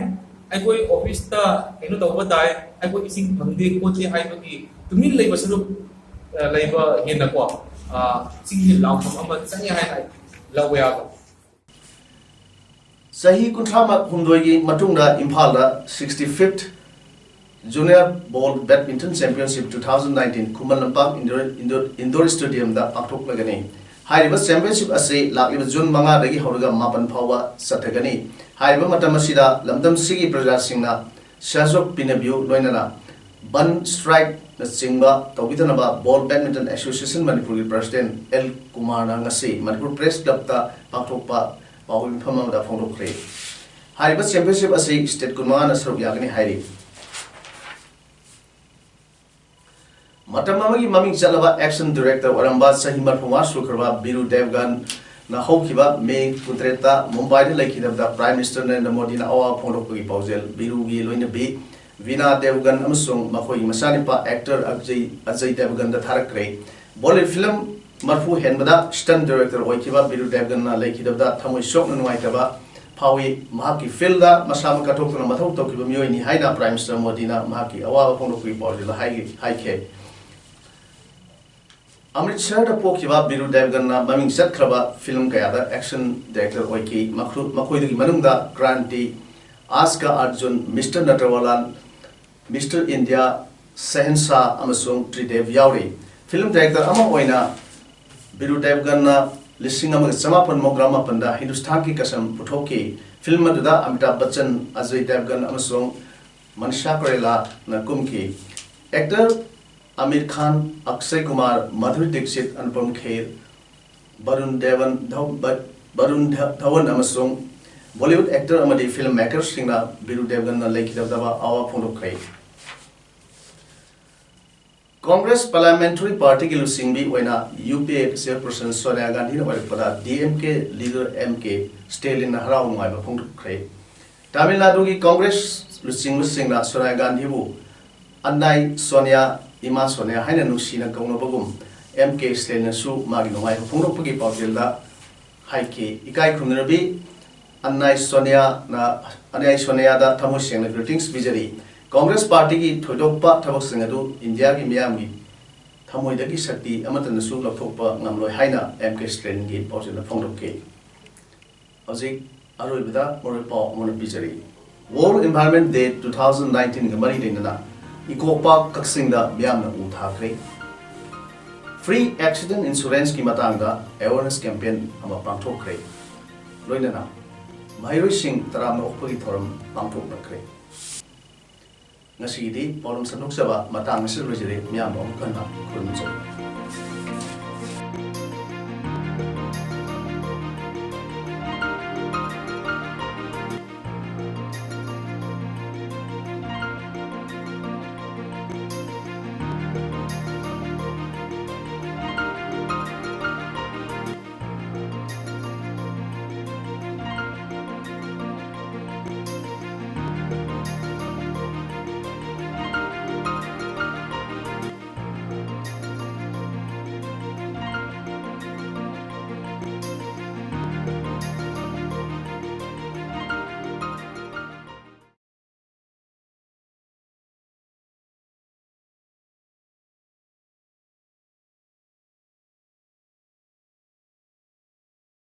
ꯑꯩꯈꯣꯏ ꯑꯣꯐꯤꯁꯇ ꯀꯩꯅꯣ ꯇꯧꯕ ꯇꯥꯏ, ꯑꯩꯈꯣꯏ ꯏꯁꯤꯡ ꯐꯪꯗꯦ ꯈꯣꯠꯇꯦ ꯍꯥꯏꯕꯒꯤ ꯇꯨꯃꯤꯟ ꯂꯩꯕ ꯁꯔꯨꯛ, ꯑ, ꯂꯩꯕ ꯍꯦꯟꯅꯀꯣ, ꯑ, ꯏꯁꯤꯡꯁꯦ ꯂꯥꯎꯐꯝ ꯑꯃ ꯆꯪꯉꯦ ꯍꯥꯏꯅ ꯑꯩ ꯂꯧꯋꯦꯕ꯫ ꯆꯍꯤ ꯀꯨꯟꯊ꯭ꯔꯥ ꯍꯨꯝꯗꯣꯏꯒꯤ ꯃꯇꯨꯡꯗ ꯏꯝꯐꯥꯜꯗ sixty fifth Junior Ball Badminton Championship two thousand nineteen Khuman Lampak Indore, Indore, Indore ꯁ꯭ꯇꯦꯗꯤꯌꯝꯗ ꯄꯥꯡꯊꯣꯛꯂꯒꯅꯤ꯫ ꯍꯥꯏꯔꯤꯕ ꯆꯦꯝꯄꯤꯌꯟꯁꯤꯞ ꯑꯁꯤ ꯂꯥꯛꯂꯤꯕ ꯖꯨꯟ ꯃꯉꯥꯗꯒꯤ ꯍꯧꯔꯒ ꯃꯥꯄꯟ ꯐꯥꯎꯕ ꯆꯠꯊꯒꯅꯤ꯫ ꯍꯥꯏꯔꯤꯕ ꯃꯇꯝ ꯑꯁꯤꯗ ꯂꯝꯗꯝꯁꯤꯒꯤ ꯄ꯭ꯔꯖꯥꯁꯤꯡꯅ ꯁꯤꯌꯥꯖꯣꯛ ꯄꯤꯅꯕꯤꯌꯨ ꯂꯣꯏꯅꯅ ꯕꯟ ꯁ꯭ꯇ꯭ꯔꯥꯏꯛꯅꯆꯤꯡꯕ ꯇꯧꯕꯤꯗꯅꯕ ꯕꯣꯜ ꯕꯦꯗꯃꯤꯟꯇꯟ ꯑꯦꯁꯣꯁꯤꯌꯦꯁꯟ ꯃꯅꯤꯄꯨꯔꯒꯤ ꯄ꯭ꯔꯁꯤꯗꯦꯟ ꯑꯦꯜ ꯀꯨꯃꯥꯔꯅ ꯉꯁꯤ ꯃꯅꯤꯄꯨꯔ ꯄ꯭ꯔꯦꯁ ꯀ꯭ꯂꯕꯇ ꯄꯥꯡꯊꯣꯛꯄ ꯄꯥꯎ ꯃꯤꯐꯝ ꯑꯃꯗ ꯐꯣꯡꯗꯣꯛꯈ꯭ꯔꯦ꯫ ꯍꯥꯏꯔꯤꯕ ꯆꯦꯝꯄꯤꯌꯟꯁꯤꯞ ꯑꯁꯤ ꯁ꯭ꯇꯦꯠ ꯀꯨꯟꯃꯉꯥꯅ ꯁꯔꯨꯛ ꯌꯥꯒꯅꯤ ꯍꯥꯏꯔꯤ꯫ ꯃꯇꯝ ꯑꯃꯒꯤ ꯃꯃꯤꯡ ꯆꯠꯂꯕ ꯑꯦꯛꯁꯟ ꯗꯤꯔꯦꯛꯇꯔ ꯑꯣꯏꯔꯝꯕ, ꯆꯍꯤ ꯃꯔꯤꯐꯨꯃꯉꯥ ꯁꯨꯈ꯭ꯔꯕ ꯕꯤꯔꯨ ꯗꯦꯕꯒꯟꯅ ꯍꯧꯈꯤꯕ ꯃꯦ ꯀꯨꯟꯇꯔꯦꯠꯇ ꯃꯨꯝꯕꯥꯏꯗ ꯂꯩꯈꯤꯗꯕꯗ ꯄ꯭ꯔꯥꯏꯝ ꯃꯤꯅꯤꯁꯇꯔ ꯅꯔꯦꯟꯗ꯭ꯔ ꯃꯣꯗꯤꯅ ꯑꯋꯥꯕ ꯐꯣꯡꯗꯣꯛꯄꯒꯤ ꯄꯥꯎꯖꯦꯜ꯫ ꯕꯤꯔꯨꯒꯤ ꯂꯣꯏꯅꯕꯤ ꯚꯤꯅꯥ ꯗꯦꯕꯒꯟ ꯑꯃꯁꯨꯡ ꯃꯈꯣꯏꯒꯤ ꯃꯆꯥꯅꯨꯄꯥ ꯑꯦꯛꯇꯔ ꯑꯖꯩ, ꯑꯖꯩ ꯗꯦꯕꯒꯟꯗ ꯊꯥꯔꯛꯈ꯭ꯔꯦ꯫ ꯕꯣꯂꯤꯋꯨꯗ ꯐꯤꯂꯝ ꯃꯔꯤꯐꯨ ꯍꯦꯟꯕꯗ ꯁ꯭ꯇꯟ ꯗꯤꯔꯦꯛꯇꯔ ꯑꯣꯏꯈꯤꯕ ꯕꯤꯔꯨ ꯗꯦꯕꯒꯟꯅ ꯂꯩꯈꯤꯗꯕꯗ ꯊꯃꯣꯏ ꯁꯣꯛꯅ ꯅꯨꯡꯉꯥꯏꯇꯕ ꯐꯥꯎꯏ꯫ ꯃꯍꯥꯛꯀꯤ ꯐꯤꯜꯗ ꯃꯁꯥꯃꯛ ꯀꯠꯊꯣꯛꯇꯨꯅ ꯃꯊꯧ ꯇꯧꯈꯤꯕ ꯃꯤꯑꯣꯏꯅꯤ ꯍꯥꯏꯅ ꯄ꯭ꯔꯥꯏꯝ ꯃꯤꯅꯤꯁꯇꯔ ꯃꯣꯗꯤꯅ ꯃꯍꯥꯛꯀꯤ ꯑꯋꯥꯕ ꯐꯣꯡꯗꯣꯛꯄꯒꯤ ꯄꯥꯎꯖꯦꯜꯗ ꯍꯥꯏꯈꯤ, ꯍꯥꯏꯈꯤ꯫ ꯑꯃ꯭ꯔꯤꯠꯁꯔꯗ ꯄꯣꯛꯈꯤꯕ ꯕꯤꯔꯨ ꯗꯦꯕꯒꯟꯅ ꯃꯃꯤꯡ ꯆꯠꯈ꯭ꯔꯕ ꯐꯤꯂꯝ ꯀꯌꯥꯗ ꯑꯦꯛꯁꯟ ꯗꯤꯔꯦꯛꯇꯔ ꯑꯣꯏꯈꯤ꯫ ꯃꯈꯣꯏ-, ꯃꯈꯣꯏꯗꯨꯒꯤ ꯃꯅꯨꯡꯗ ꯀ꯭ꯔꯥꯟꯇꯤ, ꯑꯥꯖ ꯀꯥ ꯑꯔꯖꯨꯟ, ꯃꯤꯁꯇꯔ ꯅꯇꯋꯥꯂꯥꯟ, ꯃꯤꯁꯇꯔ ꯏꯟꯗꯤꯌꯥ, ꯁꯦꯍꯟꯁꯥꯍ ꯑꯃꯁꯨꯡ ꯇ꯭ꯔꯤꯗꯦꯕ ꯌꯥꯎꯔꯤ꯫ ꯐꯤꯂꯝ ꯗꯤꯔꯦꯛꯇꯔ ꯑꯃ ꯑꯣꯏꯅ ꯕꯤꯔꯨ ꯗꯦꯕꯒꯟꯅ ꯂꯤꯁꯤꯡ ꯑꯃꯒ ꯆꯃꯥꯄꯟ ꯃꯧꯗ꯭ꯔꯥ ꯃꯥꯄꯟꯗ ꯍꯤꯟꯗꯨꯁꯇꯥꯟ ꯀꯤ ꯀꯁꯝ ꯄꯨꯊꯣꯛꯈꯤ꯫ ꯐꯤꯂꯝ ꯑꯗꯨꯗ ꯑꯃꯤꯇꯥꯕ ꯕꯆꯟ, ꯑꯖꯌ ꯗꯦꯕꯒꯟ ꯑꯃꯁꯨꯡ ꯃꯅꯤꯁꯥ ꯀꯣꯏꯔꯥꯂꯥꯅ ꯀꯨꯝꯈꯤ꯫ ꯑꯦꯛꯇꯔ ꯑꯃꯤꯔ ꯈꯥꯟ, ꯑꯛꯁꯌ ꯀꯨꯃꯥꯔ, ꯃꯥꯙꯨꯔꯤ ꯗꯤꯛꯁꯤꯠ, ꯑꯅꯨꯄꯝ ꯈꯦꯔ, ꯕꯔꯨꯟ ꯗꯦꯕꯟ ꯙ-, ꯕ-, ꯕꯔꯨꯟ ꯙ-, ꯙꯋꯟ ꯑꯃꯁꯨꯡ ꯕꯣꯂꯤꯋꯨꯗ ꯑꯦꯛꯇꯔ ꯑꯃꯗꯤ ꯐꯤꯜꯝ ꯃꯦꯀꯔꯁꯤꯡꯅ ꯕꯤꯔꯨ ꯗꯦꯕꯒꯟꯅ ꯂꯩꯈꯤꯗꯕꯗ ꯑꯋꯥꯕ ꯐꯣꯡꯗꯣꯛꯈ꯭ꯔꯦ꯫ ꯀꯣꯡꯒ꯭ꯔꯦꯁ ꯄꯥꯔꯂꯤꯌꯥꯃꯦꯟꯇꯔꯤ ꯄꯥꯔꯇꯤꯒꯤ ꯂꯨꯆꯤꯡꯕꯤ ꯑꯣꯏꯅ ꯌꯨ ꯄꯤ ꯑꯦ ꯆꯤꯌꯔꯄꯔꯁꯟ ꯁꯣꯅꯤꯌꯥ ꯒꯥꯟꯙꯤꯅ ꯑꯣꯏꯔꯛꯄꯗ ꯗꯤ ꯑꯦꯝ ꯀꯦ ꯂꯤꯗꯔ ꯑꯦꯝ ꯀꯦ ꯁ꯭ꯇꯦꯂꯤꯟꯅ ꯍꯔꯥꯎ ꯅꯨꯡꯉꯥꯏꯕ ꯐꯣꯡꯗꯣꯛꯈ꯭ꯔꯦ꯫ ꯇꯥꯃꯤꯜ ꯅꯥꯗꯨꯒꯤ ꯀꯣꯡꯒ꯭ꯔꯦꯁ ꯂꯨꯆꯤꯡꯕꯁꯤꯡꯅ ꯁꯣꯅꯤꯌꯥ ꯒꯥꯟꯙꯤꯕꯨ ꯑꯟꯅꯥꯏ ꯁꯣꯅꯤꯌꯥ, ꯏꯃꯥ ꯁꯣꯅꯤꯌꯥ ꯍꯥꯏꯅ ꯅꯨꯡꯁꯤꯅ ꯀꯧꯅꯕꯒꯨꯝ, ꯑꯦꯝ ꯀꯦ ꯁ꯭ꯇꯦꯂꯤꯟꯅꯁꯨ ꯃꯥꯒꯤ ꯅꯨꯡꯉꯥꯏꯕ ꯐꯣꯡꯗꯣꯛꯄꯒꯤ ꯄꯥꯎꯖꯦꯜꯗ ꯍꯥꯏꯈꯤ, "ꯏꯀꯥꯏ ꯈꯨꯝꯅꯔꯕꯤ ꯑꯟꯅꯥꯏ ꯁꯣꯅꯤꯌꯥꯅ, ꯑꯟꯅꯥꯏ ꯁꯣꯅꯤꯌꯥꯗ ꯊꯃꯣꯏ ꯁꯦꯡꯅ ꯒ꯭ꯔꯤꯇꯤꯡꯁ ꯄꯤꯖꯔꯤ꯫ ꯀꯣꯡꯒ꯭ꯔꯦꯁ ꯄꯥꯔꯇꯤꯒꯤ ꯊꯣꯏꯗꯣꯛꯄ ꯊꯕꯛꯁꯤꯡ ꯑꯗꯨ ꯏꯟꯗꯤꯌꯥꯒꯤ ꯃꯤꯌꯥꯝꯒꯤ ꯊꯃꯣꯏꯗꯒꯤ ꯁꯛꯇꯤ ꯑꯃꯠꯇꯅꯁꯨ ꯂꯧꯊꯣꯛꯄ ꯉꯝꯂꯣꯏ" ꯍꯥꯏꯅ ꯑꯦꯝ ꯀꯦ ꯁ꯭ꯇꯦꯂꯤꯟꯒꯤ ꯄꯥꯎꯖꯦꯜꯗ ꯐꯣꯡꯗꯣꯛꯈꯤ꯫ ꯍꯧꯖꯤꯛ ꯑꯔꯣꯏꯕꯗ ꯃꯔꯨꯑꯣꯏꯕ ꯄꯥꯎ ꯑꯃꯅ ꯄꯤꯖꯔꯤ꯫ World Environment Day two thousand nineteen ꯒ ꯃꯔꯤ ꯂꯩꯅꯅ ꯏꯀꯣ ꯄꯥꯔꯛ ꯀꯛꯆꯤꯡꯗ ꯃꯤꯌꯥꯝꯅ ꯎ ꯊꯥꯈ꯭ꯔꯦ꯫ Free accident insurance ꯀꯤ ꯃꯇꯥꯡꯗ awareness campaign ꯑꯃ ꯄꯥꯡꯊꯣꯛꯈ꯭ꯔꯦ꯫ ꯂꯣꯏꯅꯅ ꯃꯍꯩꯔꯣꯏꯁꯤꯡ ꯇꯔꯥꯝꯅ ꯑꯣꯛꯄꯒꯤ ꯊꯧꯔꯝ ꯄꯥꯡꯊꯣꯛꯅꯈ꯭ꯔꯦ꯫ ꯉꯁꯤꯒꯤꯗꯤ ꯄꯥꯎꯗꯝ ꯁꯟꯗꯣꯛꯆꯕ ꯃꯇꯥꯡ ꯑꯁꯤꯗ ꯂꯣꯏꯖꯔꯦ꯫ ꯃꯤꯌꯥꯝꯕꯨ ꯑꯃꯨꯛ ꯍꯟꯅ ꯈꯨꯔꯨꯝꯖꯔꯤ꯫